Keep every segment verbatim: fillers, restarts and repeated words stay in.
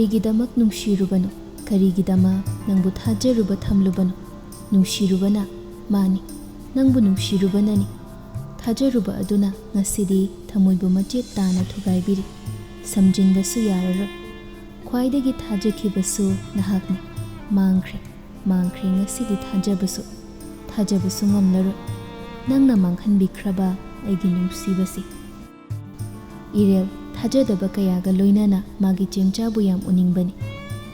ꯀꯔꯤꯒꯤꯗꯃꯛ ꯅꯨꯡꯁꯤꯔꯨꯕꯅꯣ? ꯀꯔꯤꯒꯤꯗꯃꯛ ꯅꯪꯕꯨ ꯊꯥꯖꯔꯨꯕ ꯊꯝꯂꯨꯕꯅꯣ? ꯅꯨꯡꯁꯤꯔꯨꯕꯅ, ꯃꯥꯅꯤ, ꯅꯪꯕꯨ ꯅꯨꯡꯁꯤꯔꯨꯕꯅꯅꯤ꯫ ꯊꯥꯖꯔꯨꯕ ꯑꯗꯨꯅ ꯉꯁꯤꯗꯤ ꯊꯃꯣꯏꯕꯨ ꯃꯆꯦꯠ ꯇꯥꯅ ꯊꯨꯒꯥꯏꯕꯤꯔꯤ꯫ ꯁꯝꯖꯤꯟꯕꯁꯨ ꯌꯥꯔꯔꯣꯏ꯫ ꯈ꯭ꯋꯥꯏꯗꯒꯤ ꯊꯥꯖꯈꯤꯕꯁꯨ ꯅꯍꯥꯛꯅꯤ꯫ ꯃꯥꯡꯈ꯭ꯔꯦ, ꯃꯥꯡꯈ꯭ꯔꯦ ꯉꯁꯤꯗꯤ ꯊꯥꯖꯕꯁꯨ꯫ ꯊꯥꯖꯕꯁꯨ ꯉꯝꯂꯔꯣꯏ꯫ ꯅꯪꯅ ꯃꯥꯡꯍꯟꯕꯤꯈ꯭ꯔꯕ ꯑꯩꯒꯤ ꯅꯨꯡꯁꯤꯕꯁꯤ꯫ ꯏꯔꯦꯜ ꯊꯥꯖꯗꯕ ꯀꯌꯥꯒ ꯂꯣꯏꯅꯅ ꯃꯥꯒꯤ ꯆꯦꯝꯆꯥꯕꯨ ꯌꯥꯝ ꯎꯅꯤꯡꯕꯅꯤ꯫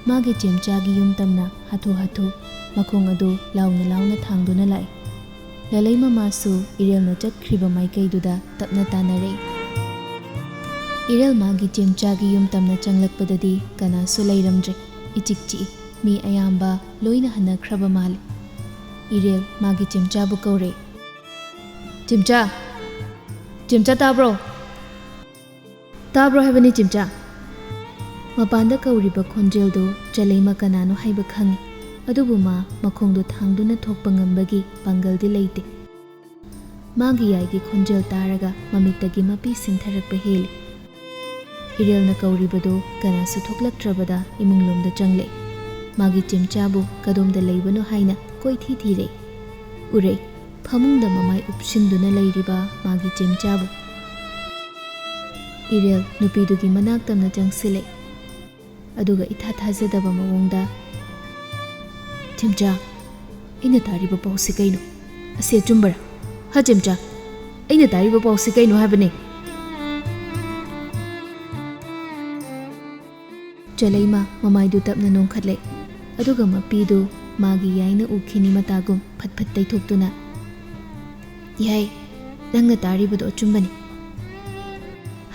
ꯃꯥꯒꯤ ꯆꯦꯝꯆꯥꯒꯤ ꯌꯨꯝ ꯇꯝꯅ ꯍꯥꯊꯨ ꯍꯥꯊꯨ ꯃꯈꯣꯡ ꯑꯗꯨ ꯂꯥꯎꯅ ꯂꯥꯎꯅ ꯊꯥꯡꯗꯨꯅ ꯂꯥꯛꯏ꯫ ꯂꯂꯩꯃ ꯃꯥꯁꯨ ꯏꯔꯦꯜꯅ ꯆꯠꯈ꯭ꯔꯤꯕ ꯃꯥꯏꯀꯩꯗꯨꯗ ꯇꯞꯅ ꯇꯥꯟꯅꯔꯛꯏ꯫ ꯏꯔꯦꯜ ꯃꯥꯒꯤ ꯆꯦꯝꯆꯥꯒꯤ ꯌꯨꯝ ꯇꯝꯅ ꯆꯪꯂꯛꯄꯗꯗꯤ ꯀꯅꯥꯁꯨ ꯂꯩꯔꯝꯗ꯭ꯔꯦ꯫ ꯏꯆꯤꯛ ꯆꯤꯛꯏ꯫ ꯃꯤ ꯑꯌꯥꯝꯕ ꯂꯣꯏꯅ ꯍꯟꯅꯈ꯭ꯔꯕ ꯃꯥꯜꯂꯤ꯫ ꯏꯔꯦꯜ ꯃꯥꯒꯤ ꯆꯦꯝꯆꯥꯕꯨ ꯀꯧꯔꯦ꯫ "ꯆꯦꯝꯆꯥ! ꯆꯦꯝꯆꯥ, ꯇꯥꯕ꯭ꯔꯣ? ꯇꯥꯕ꯭ꯔꯣ ꯍꯥꯏꯕꯅꯤ, ꯆꯦꯝꯆꯥ?" ꯃꯄꯥꯟꯗ ꯀꯧꯔꯤꯕ ꯈꯣꯟꯖꯦꯜꯗꯨ ꯆꯂꯩꯃ ꯀꯅꯥꯅꯣ ꯍꯥꯏꯕ ꯈꯪꯏ, ꯑꯗꯨꯕꯨ ꯃꯥ ꯃꯈꯣꯡꯗꯣ ꯊꯥꯡꯗꯨꯅ ꯊꯣꯛꯄ ꯉꯝꯕꯒꯤ ꯄꯥꯡꯒꯜꯗꯤ ꯂꯩꯇꯦ꯫ ꯃꯥꯒꯤ ꯌꯥꯏꯒꯤ ꯈꯣꯟꯖꯦꯜ ꯇꯥꯔꯒ ꯃꯃꯤꯠꯇꯒꯤ ꯃꯄꯤ ꯁꯤꯟꯊꯔꯛꯄ ꯍꯦꯜꯂꯤ꯫ ꯏꯔꯦꯜꯅ ꯀꯧꯔꯤꯕꯗꯨ ꯀꯅꯥꯁꯨ ꯊꯣꯛꯂꯛꯇ꯭ꯔꯕꯗ ꯏꯃꯨꯡꯂꯣꯝꯗ ꯆꯪꯂꯦ꯫ ꯃꯥꯒꯤ ꯆꯦꯝꯆꯥꯕꯨ ꯀꯗꯣꯝꯗ ꯂꯩꯕꯅꯣ ꯍꯥꯏꯅ ꯀꯣꯏꯊꯤ ꯊꯤꯔꯦ꯫ ꯎꯔꯦ, ꯐꯃꯨꯡꯗ ꯃꯃꯥꯏ ꯎꯞꯁꯤꯟꯗꯨꯅ ꯂꯩꯔꯤꯕ ꯃꯥꯒꯤ ꯆꯦꯝꯆꯥꯕꯨ꯫ ꯏꯔꯦꯜ ꯅꯨꯄꯤꯗꯨꯒꯤ ꯃꯅꯥꯛ ꯇꯝꯅ ꯆꯪꯁꯤꯜꯂꯦ꯫ ꯑꯗꯨꯒ ꯏꯊꯥ ꯊꯥꯖꯗꯕ ꯃꯑꯣꯡꯗ, "ꯆꯦꯝꯆꯥ, ꯑꯩꯅ ꯇꯥꯔꯤꯕ ꯄꯥꯎꯁꯤ ꯀꯩꯅꯣ? ꯑꯁꯤ ꯑꯆꯨꯝꯕꯔꯥ? ꯍꯥ, ꯆꯦꯝꯆꯥ? ꯑꯩꯅ ꯇꯥꯔꯤꯕ ꯄꯥꯎꯁꯤ ꯀꯩꯅꯣ ꯍꯥꯏꯕꯅꯤ?" ꯆꯂꯩꯃ ꯃꯃꯥꯏꯗꯨ ꯇꯞꯅ ꯅꯣꯡꯈꯠꯂꯦ, ꯑꯗꯨꯒ ꯃꯄꯤꯗꯨ ꯃꯥꯒꯤ ꯌꯥꯏꯅ ꯎꯈꯤꯅꯤ ꯃꯇꯥꯒꯨꯝ ꯐꯠ ꯐꯠ ꯇꯩꯊꯣꯛꯇꯨꯅ, "ꯌꯥꯏ, ꯅꯪꯅ ꯇꯥꯔꯤꯕꯗꯣ ꯑꯆꯨꯝꯕꯅꯤ꯫"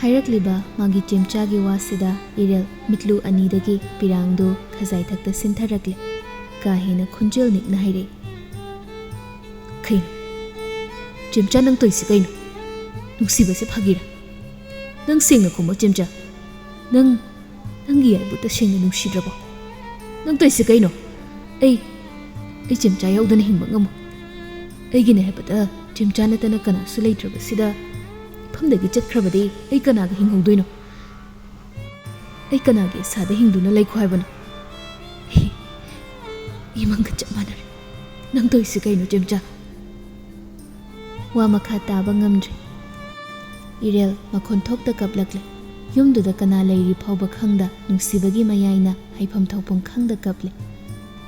ꯍꯥꯏꯔꯛꯂꯤꯕ ꯃꯥꯒꯤ ꯆꯦꯝꯆꯥꯒꯤ ꯋꯥꯁꯤꯗ ꯏꯔꯦꯜ ꯃꯤꯠꯂꯨ ꯑꯅꯤꯗꯒꯤ ꯄꯤꯔꯥꯡꯗꯨ ꯈꯖꯥꯏꯊꯛꯇ ꯁꯤꯟꯊꯔꯛꯂꯦ꯫ ꯀꯥ ꯍꯦꯟꯅ ꯈꯣꯟꯖꯦꯜ ꯅꯤꯛꯅ ꯍꯥꯏꯔꯛꯏ, "ꯀꯩꯅꯣ? ꯆꯦꯝꯆꯥ, ꯅꯪ ꯇꯧꯔꯤꯁꯤ ꯀꯩꯅꯣ? ꯅꯨꯡꯁꯤꯕꯁꯦ ꯐꯥꯒꯤꯔꯥ? ꯅꯪ ꯁꯦꯡꯅ ꯈꯨꯝꯃꯣ, ꯆꯦꯝꯆꯥ꯫ ꯅꯪ, ꯅꯪꯒꯤ ꯌꯥꯏꯕꯨ ꯇꯁꯦꯡꯅ ꯅꯨꯡꯁꯤꯗ꯭ꯔꯕꯣ? ꯅꯪ ꯇꯧꯔꯤꯁꯤ ꯀꯩꯅꯣ? ꯑꯩ, ꯑꯩ ꯆꯦꯝꯆꯥ ꯌꯥꯎꯗꯅ ꯍꯤꯡꯕ ꯉꯝꯃꯣꯏ꯫ ꯑꯩꯒꯤꯅꯦ ꯍꯥꯏꯕꯗ ꯆꯦꯝꯆꯥ ꯅꯠꯇꯅ ꯀꯅꯥꯁꯨ ꯂꯩꯇ꯭ꯔꯕꯁꯤꯗ ꯏꯐꯝꯗꯒꯤ ꯆꯠꯈ꯭ꯔꯕꯗꯤ ꯑꯩ ꯀꯅꯥꯒ ꯍꯤꯡꯍꯧꯗꯣꯏꯅꯣ?" ꯑꯩ ꯀꯅꯥꯒꯤ ꯑꯁꯥꯗ ꯍꯤꯡꯗꯨꯅ ꯂꯩꯈꯣ ꯍꯥꯏꯕꯅꯣ? ꯍꯤ, ꯏꯃꯪꯒ ꯆꯞ ꯃꯥꯟꯅꯔꯦ꯫ ꯅꯪ ꯇꯧꯔꯤꯁꯤ ꯀꯩꯅꯣ, ꯆꯦꯝꯆꯥ? ꯋꯥ ꯃꯈꯥ ꯇꯥꯕ ꯉꯝꯗ꯭ꯔꯦ꯫ ꯏꯔꯦꯜ ꯃꯈꯣꯟ ꯊꯣꯛꯇ ꯀꯞꯂꯛꯂꯦ꯫ ꯌꯨꯝꯗꯨꯗ ꯀꯅꯥ ꯂꯩꯔꯤ ꯐꯥꯎꯕ ꯈꯪꯗ, ꯅꯨꯡꯁꯤꯕꯒꯤ ꯃꯌꯥꯏꯅ ꯍꯥꯏꯐꯝ ꯊꯣꯛꯐꯝ ꯈꯪꯗ ꯀꯞꯂꯦ꯫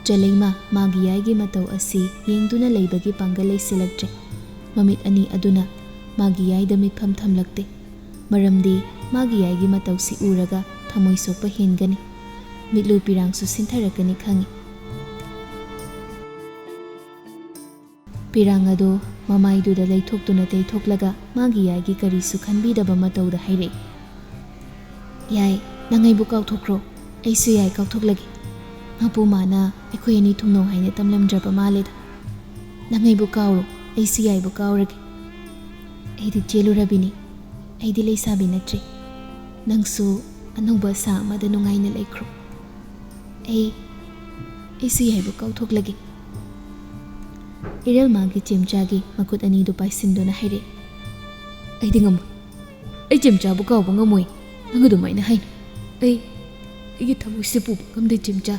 ꯆꯂꯩꯃ ꯃꯥꯒꯤ ꯌꯥꯏꯒꯤ ꯃꯇꯧ ꯑꯁꯤ ꯌꯦꯡꯗꯨꯅ ꯂꯩꯕꯒꯤ ꯄꯥꯡꯒꯜ ꯂꯩꯁꯤꯜꯂꯛꯇ꯭ꯔꯦ꯫ ꯃꯃꯤꯠ ꯑꯅꯤ ꯑꯗꯨꯅ ꯃꯥꯒꯤ ꯌꯥꯏꯗ ꯃꯤꯠꯐꯝ ꯊꯝꯂꯛꯇꯦ꯫ ꯃꯔꯝꯗꯤ ꯃꯥꯒꯤ ꯌꯥꯏꯒꯤ ꯃꯇꯧꯁꯤ ꯎꯔꯒ ꯊꯃꯣꯏ ꯁꯣꯛꯄ ꯍꯦꯟꯒꯅꯤ꯫ ꯃꯤꯠꯂꯨ ꯄꯤꯔꯥꯡꯁꯨ ꯁꯤꯟꯊꯔꯛꯀꯅꯤ ꯈꯪꯏ꯫ ꯄꯤꯔꯥꯡ ꯑꯗꯨ ꯃꯃꯥꯏꯗꯨꯗ ꯂꯩꯊꯣꯛꯇꯨꯅ ꯇꯩꯊꯣꯛꯂꯒ ꯃꯥꯒꯤ ꯌꯥꯏꯒꯤ ꯀꯔꯤꯁꯨ ꯈꯟꯕꯤꯗꯕ ꯃꯇꯧꯗ ꯍꯥꯏꯔꯛꯏ꯫ "ꯌꯥꯏ, ꯅꯪ ꯑꯩꯕꯨ ꯀꯥꯎꯊꯣꯛꯈ꯭ꯔꯣ, ꯑꯩꯁꯨ ꯌꯥꯏ ꯀꯥꯎꯊꯣꯛꯂꯒꯦ꯫ ꯃꯄꯨ ꯃꯥꯅ ꯑꯩꯈꯣꯏ ꯑꯅꯤ ꯊꯨꯡꯅꯧ ꯍꯥꯏꯅ ꯇꯝꯂꯝꯗ꯭ꯔꯕ ꯃꯥꯜꯂꯦꯗ꯫ ꯅꯪ ꯑꯩꯕꯨ ꯀꯥꯎꯔꯣ, ꯑꯩꯁꯨ ꯌꯥꯏꯕꯨ ꯀꯥꯎꯔꯒꯦ꯫ ꯑꯩꯗꯤ ꯆꯦꯜꯂꯨꯔꯕꯤꯅꯤ, ꯑꯩꯗꯤ ꯂꯩꯁꯥꯕꯤ ꯅꯠꯇ꯭ꯔꯦ꯫ ꯅꯪꯁꯨ ꯑꯅꯧꯕ ꯑꯁꯥ ꯑꯃꯗ ꯅꯨꯡꯉꯥꯏꯅ ꯂꯩꯈ꯭ꯔꯣ꯫ ꯑꯩ, ꯑꯩꯁꯨ ꯌꯥꯏꯕꯨ ꯀꯥꯎꯊꯣꯛꯂꯒꯦ꯫" ꯏꯔꯦꯜ ꯃꯥꯒꯤ ꯆꯦꯝꯆꯥꯒꯤ ꯃꯈꯨꯠ ꯑꯅꯤꯗꯨ ꯄꯥꯏꯁꯤꯟꯗꯨꯅ ꯍꯥꯏꯔꯛꯏ꯫ "ꯑꯩꯗꯤ ꯉꯝꯃꯣꯏ꯫ ꯑꯩ ꯆꯦꯝꯆꯥꯕꯨ ꯀꯥꯎꯕ ꯉꯝꯃꯣꯏ꯫ ꯅꯪ ꯑꯗꯨꯃꯥꯏꯅ ꯍꯥꯏꯅꯨ꯫ ꯑꯩ, ꯑꯩꯒꯤ ꯊꯃꯣꯏꯁꯦ ꯄꯨꯕ ꯉꯝꯗꯦ, ꯆꯦꯝꯆꯥ꯫"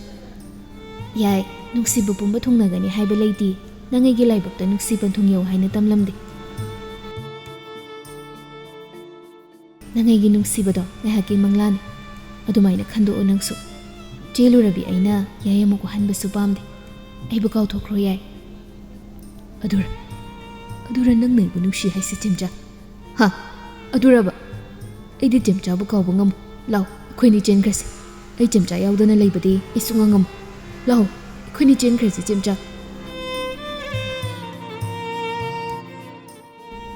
"ꯌꯥꯏ, ꯅꯨꯡꯁꯤꯕ ꯄꯨꯝꯕ ꯊꯨꯡꯅꯒꯅꯤ ꯍꯥꯏꯕ ꯂꯩꯇꯦ꯫ ꯅꯪ ꯑꯩꯒꯤ ꯂꯥꯏꯕꯛꯇ ꯅꯨꯡꯁꯤꯕ ꯊꯨꯡꯌꯧ ꯍꯥꯏꯅ ꯇꯝꯂꯝꯗꯦ꯫ ꯅꯪ ꯑꯩꯒꯤ ꯅꯨꯡꯁꯤꯕꯗꯣ ꯉꯥꯏꯍꯥꯛꯀꯤ ꯃꯪꯂꯥꯅꯤ꯫ ꯑꯗꯨꯃꯥꯏꯅ ꯈꯟꯗꯣꯛꯑꯣ ꯅꯪꯁꯨ꯫ ꯆꯦꯜꯂꯨꯔꯕꯤ ꯑꯩꯅ ꯌꯥꯏ ꯑꯃꯨꯛ ꯋꯥꯍꯟꯕꯁꯨ ꯄꯥꯝꯗꯦ꯫ ꯑꯩꯕꯨ ꯀꯥꯎꯊꯣꯛꯈ꯭ꯔꯣ ꯌꯥꯏ꯫" "ꯑꯗꯨꯔ, ꯑꯗꯨꯔ ꯅꯪꯅ ꯑꯩꯕꯨ ꯅꯨꯡꯁꯤ ꯍꯥꯏꯁꯦ, ꯆꯦꯝꯆꯥ? ꯍꯥ? ꯑꯗꯨꯔꯕ? ꯑꯩꯗꯤ ꯆꯦꯝꯆꯥꯕꯨ ꯀꯥꯎꯕ ꯉꯝꯃꯣꯏ꯫ ꯂꯥꯎ, ꯑꯩꯈꯣꯏꯅꯤ ꯆꯦꯟꯈ꯭ꯔꯁꯤ꯫ ꯑꯩ ꯆꯦꯝꯆꯥ ꯌꯥꯎꯗꯅ ꯂꯩꯕꯗꯤ ꯑꯩ ꯁꯨꯡꯉꯝ ꯉꯝꯃꯣꯏ꯫ ꯂꯥꯎ, ꯑꯩꯈꯣꯏꯅꯤ ꯆꯦꯟꯈ꯭ꯔꯁꯤ, ꯆꯦꯝꯆꯥ꯫"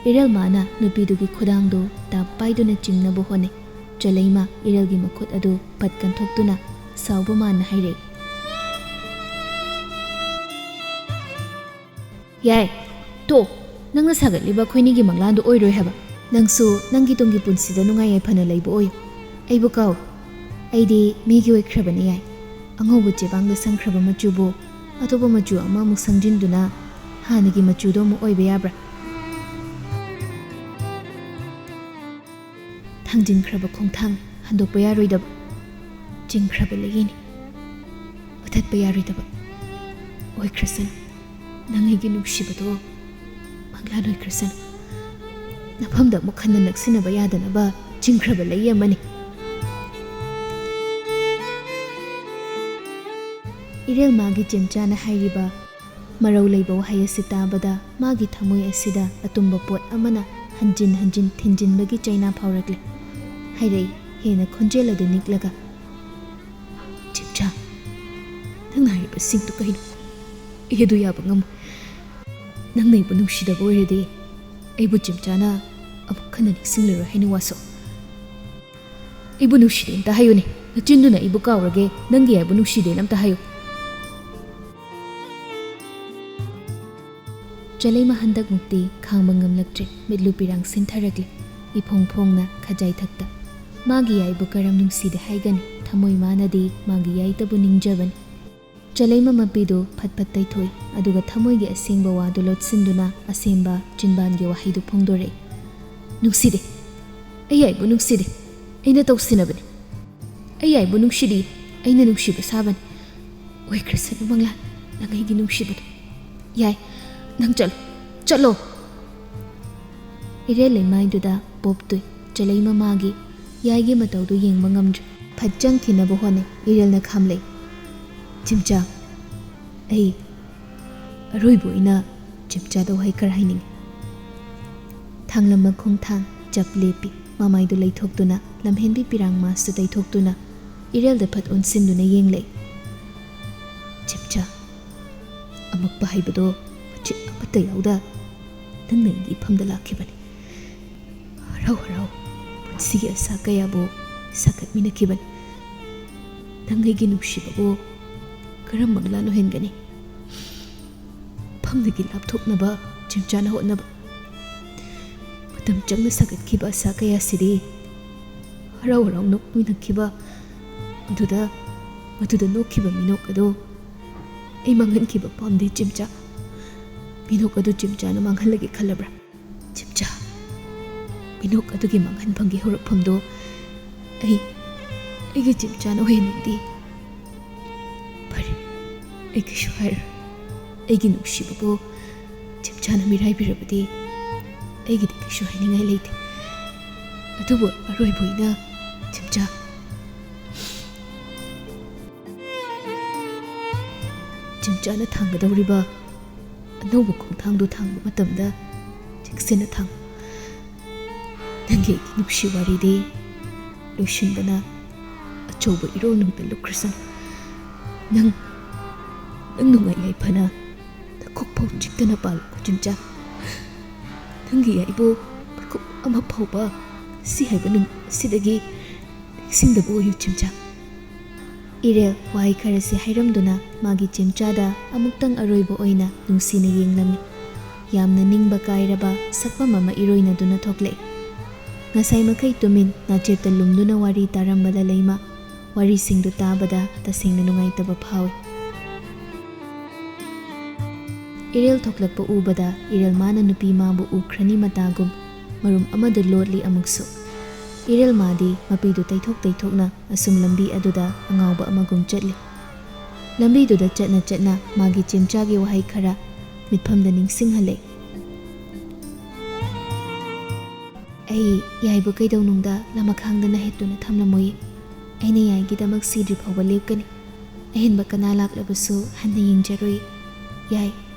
ꯏꯔꯦꯜꯃꯥꯅ ꯅꯨꯄꯤꯗꯨꯒꯤ ꯈꯨꯗꯥꯡꯗꯨ ꯇꯥꯞ ꯄꯥꯏꯗꯨꯅ ꯆꯤꯡꯅꯕ ꯍꯣꯠꯅꯩ꯫ ꯆꯂꯩꯃ ꯏꯔꯦꯜꯒꯤ ꯃꯈꯨꯠ ꯑꯗꯨ ꯄꯠ ꯀꯟꯊꯣꯛꯇꯨꯅ ꯁꯥꯎꯕ ꯃꯥꯟꯅ ꯍꯥꯏꯔꯛꯏ꯫ "ꯌꯥꯏ, ꯇꯣꯛ꯫ ꯅꯪꯅ ꯁꯥꯒꯠꯂꯤꯕ ꯑꯩꯈꯣꯏꯅꯤꯒꯤ ꯃꯪꯂꯥꯟꯗꯨ ꯑꯣꯏꯔꯣꯏ ꯍꯥꯏꯕ꯫ ꯅꯪꯁꯨ ꯅꯪꯒꯤ ꯇꯨꯡꯒꯤ ꯄꯨꯟꯁꯤꯗ ꯅꯨꯡꯉꯥꯏ ꯌꯥꯏꯐꯅ ꯂꯩꯕ ꯑꯣꯏꯌꯨ꯫ ꯑꯩꯕꯨ ꯀꯥꯎ꯫ ꯑꯩꯗꯤ ꯃꯤꯒꯤ ꯑꯣꯏꯈ꯭ꯔꯕꯅꯤ ꯌꯥꯏ꯫ ꯑꯉꯧꯕ ꯆꯦꯕꯥꯡꯗ ꯁꯪꯈ꯭ꯔꯕ ꯃꯆꯨꯕꯨ ꯑꯇꯣꯞꯄ ꯃꯆꯨ ꯑꯃ ꯑꯃꯨꯛ ꯁꯪꯖꯤꯟꯗꯨꯅ ꯍꯥꯟꯅꯒꯤ ꯃꯆꯨꯗꯣ ꯑꯃꯨꯛ ꯑꯣꯏꯕ ꯌꯥꯕ꯭ꯔꯥ?" ꯊꯥꯡꯖꯤꯟꯈ꯭ꯔꯕ ꯈꯣꯡꯊꯥꯡ ꯍꯟꯗꯣꯛꯄ ꯌꯥꯔꯣꯏꯗꯕ꯫ ꯆꯤꯡꯈ꯭ꯔꯕ ꯂꯩꯌꯦꯅꯤ꯫ ꯃꯨꯊꯠꯄ ꯌꯥꯔꯣꯏꯗꯕ ꯑꯣꯏꯈ꯭ꯔꯁꯅꯨ꯫ ꯅꯪ ꯑꯩꯒꯤ ꯅꯨꯡꯁꯤꯕꯗꯣ ꯃꯪꯂꯥꯟ ꯑꯣꯏꯈ꯭ꯔꯁꯅꯨ꯫ ꯅꯐꯝꯗ ꯑꯃꯨꯛ ꯍꯟꯅ ꯅꯛꯁꯤꯟꯅꯕ ꯌꯥꯗꯅꯕ ꯆꯤꯡꯈ꯭ꯔꯕ ꯂꯩ ꯑꯃꯅꯤ꯫ ꯏꯔꯦꯜ ꯃꯥꯒꯤ ꯆꯦꯝꯆꯥꯅ ꯍꯥꯏꯔꯤꯕ ꯃꯔꯧ ꯂꯩꯕ ꯋꯥꯍꯩ ꯑꯁꯤ ꯇꯥꯕꯗ ꯃꯥꯒꯤ ꯊꯃꯣꯏ ꯑꯁꯤꯗ ꯑꯇꯨꯝꯕ ꯄꯣꯠ ꯑꯃꯅ ꯍꯟꯖꯤꯟ ꯍꯟꯖꯤꯟ ꯊꯤꯟꯖꯤꯟꯕꯒꯤ ꯆꯩꯅꯥ ꯐꯥꯎꯔꯛꯂꯦ꯫ ꯍꯥꯏꯔꯛꯏ ꯍꯦꯟꯅ ꯈꯣꯟꯖꯦꯜ ꯑꯗꯨ ꯅꯤꯛꯂꯒ, "ꯆꯦꯝꯆꯥ, ꯅꯪꯅ ꯍꯥꯏꯔꯤꯕꯁꯤꯡꯗꯨ ꯀꯩꯅꯣ? ꯑꯩ ꯑꯗꯨ ꯌꯥꯕ ꯉꯝꯃꯣꯏ꯫ ꯅꯪꯅ ꯑꯩꯕꯨ ꯅꯨꯡꯁꯤꯗꯕ ꯑꯣꯏꯔꯗꯤ ꯑꯩꯕꯨ ꯆꯦꯝꯆꯥꯅ ꯑꯃꯨꯛ ꯍꯟꯅ ꯅꯤꯡꯁꯤꯡꯂꯔꯣꯏ ꯍꯥꯏꯅ ꯋꯥꯁꯛ꯫ ꯑꯩꯕꯨ ꯅꯨꯡꯁꯤꯗꯦ ꯑꯝꯇ ꯍꯥꯏꯌꯨꯅꯦ꯫ ꯅꯆꯤꯟꯗꯨꯅ ꯑꯩꯕꯨ ꯀꯥꯎꯔꯒꯦ, ꯅꯪꯒꯤ ꯑꯩꯕꯨ ꯅꯨꯡꯁꯤꯗꯦꯅ ꯑꯝꯇ ꯍꯥꯏꯌꯨ꯫" ꯆꯂꯩꯃ ꯍꯟꯗꯛꯃꯨꯛꯇꯤ ꯈꯥꯡꯕ ꯉꯝꯂꯛꯇ꯭ꯔꯦ꯫ ꯃꯤꯠꯂꯨ ꯄꯤꯔꯥꯡ ꯁꯤꯟꯊꯔꯛꯂꯦ꯫ ꯏꯐꯣꯡ ꯐꯣꯡꯅ ꯈꯖꯥꯏ ꯊꯛꯇ꯫ ꯃꯥꯒꯤ ꯌꯥꯏꯕꯨ ꯀꯔꯝ ꯅꯨꯡꯁꯤꯗꯦ ꯍꯥꯏꯒꯅꯤ? ꯊꯃꯣꯏ ꯃꯥꯅꯗꯤ ꯃꯥꯒꯤ ꯌꯥꯏꯇꯕꯨ ꯅꯤꯡꯖꯕꯅꯤ꯫ ꯆꯂꯩꯃ ꯃꯄꯤꯗꯨ ꯐꯠ ꯐꯠ ꯇꯩꯊꯣꯛꯏ, ꯑꯗꯨꯒ ꯊꯃꯣꯏꯒꯤ ꯑꯁꯦꯡꯕ ꯋꯥꯗꯨ ꯂꯣꯠꯁꯤꯟꯗꯨꯅ ꯑꯁꯦꯡꯕ ꯆꯤꯟꯕꯥꯟꯒꯤ ꯋꯥꯍꯩꯗꯨ ꯐꯣꯡꯗꯣꯔꯛꯏ꯫ "ꯅꯨꯡꯁꯤꯗꯦ꯫ ꯑꯩ ꯌꯥꯏꯕꯨ ꯅꯨꯡꯁꯤꯗꯦ꯫ ꯑꯩꯅ ꯇꯧꯁꯤꯟꯅꯕꯅꯤ꯫ ꯑꯩ ꯌꯥꯏꯕꯨ ꯅꯨꯡꯁꯤꯗꯦ꯫ ꯑꯩꯅ ꯅꯨꯡꯁꯤꯕ ꯁꯥꯕꯅꯤ꯫ ꯑꯣꯏꯈ꯭ꯔꯁꯅꯨ ꯃꯪꯂꯥꯟ, ꯅꯪ ꯑꯩꯒꯤ ꯅꯨꯡꯁꯤꯕꯗꯣ꯫ ꯌꯥꯏ, ꯅꯪ ꯆꯠꯂꯣ, ꯆꯠꯂꯣ꯫" ꯏꯔꯦꯜ ꯂꯩꯃꯥꯏꯗꯨꯗ ꯄꯣꯞ ꯇꯨꯏ꯫ ꯆꯂꯩꯃ ꯃꯥꯒꯤ ꯌꯥꯏꯒꯤ ꯃꯇꯧꯗꯨ ꯌꯦꯡꯕ ꯉꯝꯗ꯭ꯔꯦ꯫ ꯐꯠ ꯆꯪꯈꯤꯅꯕ ꯍꯣꯠꯅꯩ꯫ ꯏꯔꯦꯜꯅ ꯈꯥꯝꯂꯩ꯫ "ꯆꯦꯝꯆꯥ, ꯑꯩ ꯑꯔꯣꯏꯕ ꯑꯣꯏꯅ ꯆꯦꯝꯆꯥꯗ ꯋꯥꯍꯩ ꯈꯔ ꯍꯥꯏꯅꯤꯡꯉꯤ꯫" ꯊꯥꯡꯂꯝ ꯃꯈꯣꯡ ꯊꯥꯡ ꯆꯞ ꯂꯦꯞꯄꯤ꯫ ꯃꯃꯥꯏꯗꯨ ꯂꯩꯊꯣꯛꯇꯨꯅ, ꯂꯝꯍꯦꯟꯕꯤ ꯄꯤꯔꯥꯡ ꯃꯥꯁꯇꯨ ꯇꯩꯊꯣꯛꯇꯨꯅ, ꯏꯔꯦꯜꯗ ꯐꯠ ꯑꯣꯟꯁꯤꯟꯗꯨꯅ ꯌꯦꯡꯂꯩ꯫ "ꯆꯦꯝꯆꯥ, ꯑꯃꯛꯄ ꯍꯥꯏꯕꯗꯣ ꯃꯆꯤꯠ ꯑꯃꯠꯇ ꯌꯥꯎꯗ ꯅꯪꯅ ꯑꯩꯒꯤ ꯏꯐꯝꯗ ꯂꯥꯛꯈꯤꯕꯅꯤ꯫ ꯍꯔꯥꯎ ꯍꯔꯥꯎ ꯄꯨꯟꯁꯤꯒꯤ ꯑꯁꯥ ꯀꯌꯥꯕꯨ ꯁꯥꯒꯠꯃꯤꯟꯅꯈꯤꯕꯅꯤ꯫ ꯅꯪ ꯑꯩꯒꯤ ꯅꯨꯡꯁꯤꯕꯕꯨ ꯀꯔꯝ ꯃꯪꯂꯥꯟ ꯑꯣꯏꯍꯟꯒꯅꯤ? ꯃꯐꯝꯗꯒꯤ ꯂꯥꯞꯊꯣꯛꯅꯕ ꯆꯦꯝꯆꯥꯅ ꯍꯣꯠꯅꯕ, ꯃꯇꯝ ꯆꯪꯅ ꯁꯥꯒꯠꯈꯤꯕ ꯑꯁꯥ ꯀꯌꯥꯁꯤꯗꯤ ꯍꯔꯥꯎ ꯍꯔꯥꯎ ꯅꯣꯛꯃꯤꯟꯅꯈꯤꯕ, ꯃꯗꯨꯗ, ꯃꯗꯨꯗ ꯅꯣꯛꯈꯤꯕ ꯃꯤꯅꯣꯛ ꯑꯗꯨ ꯑꯩ ꯃꯥꯡꯍꯟꯈꯤꯕ ꯄꯥꯝꯗꯦ ꯆꯦꯝꯆꯥ꯫ ꯃꯤꯅꯣꯛ ꯑꯗꯨ ꯆꯦꯝꯆꯥꯅ ꯃꯥꯡꯍꯜꯂꯒꯦ ꯈꯜꯂꯕ꯭ꯔꯥ? ꯆꯦꯝꯆꯥ, ꯃꯤꯅꯣꯛ ꯑꯗꯨꯒꯤ ꯃꯥꯡꯍꯟꯐꯝꯒꯤ ꯍꯧꯔꯛꯐꯝꯗꯣ ꯑꯩ, ꯑꯩꯒꯤ ꯆꯤꯝꯆꯥꯅ ꯑꯣꯏꯍꯟꯅꯤꯡꯗꯦ꯫ ꯐꯔꯦ, ꯑꯩ ꯀꯩꯁꯨ ꯍꯥꯏꯔꯣꯏ꯫ ꯑꯩꯒꯤ ꯅꯨꯡꯁꯤꯕꯕꯨ ꯆꯤꯝꯆꯥꯅ ꯃꯤꯔꯥꯏꯕꯤꯔꯕꯗꯤ ꯑꯩꯒꯤꯗꯤ ꯀꯩꯁꯨ ꯍꯥꯏꯅꯤꯡꯉꯥꯏ ꯂꯩꯇꯦ꯫ ꯑꯗꯨꯕꯨ ꯑꯔꯣꯏꯕ ꯑꯣꯏꯅ ꯆꯤꯝꯆꯥ, ꯆꯤꯝꯆꯥꯅ ꯊꯥꯡꯒꯗꯧꯔꯤꯕ ꯑꯅꯧꯕ ꯈꯣꯡꯊꯥꯡꯗꯨ ꯊꯥꯡꯕ ꯃꯇꯝꯗ ꯆꯦꯛꯁꯤꯟꯅ ꯊꯥꯡ꯫ ꯅꯪꯒꯤ ꯑꯩꯒꯤ ꯅꯨꯡꯁꯤ ꯋꯥꯔꯤꯗꯤ ꯂꯣꯏꯁꯤꯟꯕꯅ ꯑꯆꯧꯕ ꯏꯔꯣꯜ ꯅꯨꯡꯗ ꯂꯨꯞꯈ꯭ꯔꯁꯅꯨ꯫ ꯅꯪ, ꯅꯪ ꯅꯨꯡꯉꯥꯏ ꯌꯥꯏꯐꯅ ꯅꯈꯣꯛ ꯐꯥꯎ ꯆꯤꯛꯇꯅ ꯄꯥꯜꯂꯨꯀꯣ ꯆꯤꯝꯆꯥ꯫ ꯅꯪꯒꯤ ꯌꯥꯏꯕꯨ ꯃꯤꯀꯨꯞ ꯑꯃ ꯐꯥꯎꯕ ꯁꯤ ꯍꯥꯏꯕ ꯅꯨꯃꯤꯠ ꯑꯁꯤꯗꯒꯤ ꯅꯤꯡꯁꯤꯡꯗꯕ ꯑꯣꯏꯌꯨ ꯆꯤꯝꯆꯥ꯫ ꯏꯔꯦꯜ ꯋꯥꯍꯩ ꯈꯔꯁꯤ ꯍꯥꯏꯔꯝꯗꯨꯅ ꯃꯥꯒꯤ ꯆꯤꯝꯆꯥꯗ ꯑꯃꯨꯛꯇꯪ ꯑꯔꯣꯏꯕ ꯑꯣꯏꯅ ꯅꯨꯡꯁꯤꯅ ꯌꯦꯡꯂꯝꯃꯤ꯫ ꯌꯥꯝꯅ ꯅꯤꯡꯕ ꯀꯥꯏꯔꯕ ꯁꯛꯐꯝ ꯑꯃ ꯏꯔꯣꯏꯅꯗꯨꯅ ꯊꯣꯛꯂꯛꯏ꯫ ꯉꯁꯥꯏ ꯃꯈꯩ ꯇꯨꯃꯤꯟ ꯅꯥꯆꯦꯞꯇ ꯂꯨꯝꯗꯨꯅ ꯋꯥꯔꯤ ꯇꯥꯔꯝꯕ ꯂꯂꯩꯃ ꯋꯥꯔꯤꯁꯤꯡꯗꯨ ꯇꯥꯕꯗ ꯇꯁꯦꯡꯅ ꯅꯨꯡꯉꯥꯏꯇꯕ ꯐꯥꯎꯏ꯫ ꯏꯔꯦꯜ ꯊꯣꯛꯂꯛꯄ ꯎꯕꯗ ꯏꯔꯦꯜ ꯃꯥꯅ ꯅꯨꯄꯤ ꯃꯥꯕꯨ ꯎꯈ꯭ꯔꯅꯤ ꯃꯇꯥꯒꯨꯝ ꯃꯔꯨꯝ ꯑꯃꯗ ꯂꯣꯠꯂꯤ ꯑꯃꯨꯛꯁꯨ꯫ ꯏꯔꯦꯜ ꯃꯥꯗꯤ ꯃꯄꯤꯗꯨ ꯇꯩꯊꯣꯛ ꯇꯩꯊꯣꯛꯅ ꯑꯁꯨꯝ ꯂꯝꯕꯤ ꯑꯗꯨꯗ ꯑꯉꯥꯎꯕ ꯑꯃꯒꯨꯝ ꯆꯠꯂꯤ꯫ ꯂꯝꯕꯤꯗꯨꯗ ꯆꯠꯅ ꯆꯠꯅ ꯃꯥꯒꯤ ꯆꯦꯝꯆꯥꯒꯤ ꯋꯥꯍꯩ ꯈꯔ ꯃꯤꯠꯐꯝꯗ ꯅꯤꯡꯁꯤꯡꯍꯜꯂꯦ꯫ ꯑꯩ ꯌꯥꯏꯕ ꯀꯩꯗꯧꯅꯨꯡꯗ ꯂꯃꯈꯥꯡꯗ ꯅꯍꯦꯠꯇꯨꯅ ꯊꯝꯂꯝꯃꯨꯏ꯫ ꯑꯩꯅ ꯌꯥꯏꯒꯤꯗꯃꯛ ꯁꯤꯗ꯭ꯔꯤ ꯐꯥꯎꯕ ꯂꯦꯞꯀꯅꯤ꯫ ꯑꯍꯦꯟꯕ ꯀꯅꯥ ꯂꯥꯛꯂꯕꯁꯨ ꯍꯟꯅ ꯌꯦꯡꯖꯔꯣꯏ꯫ ꯌꯥꯏ,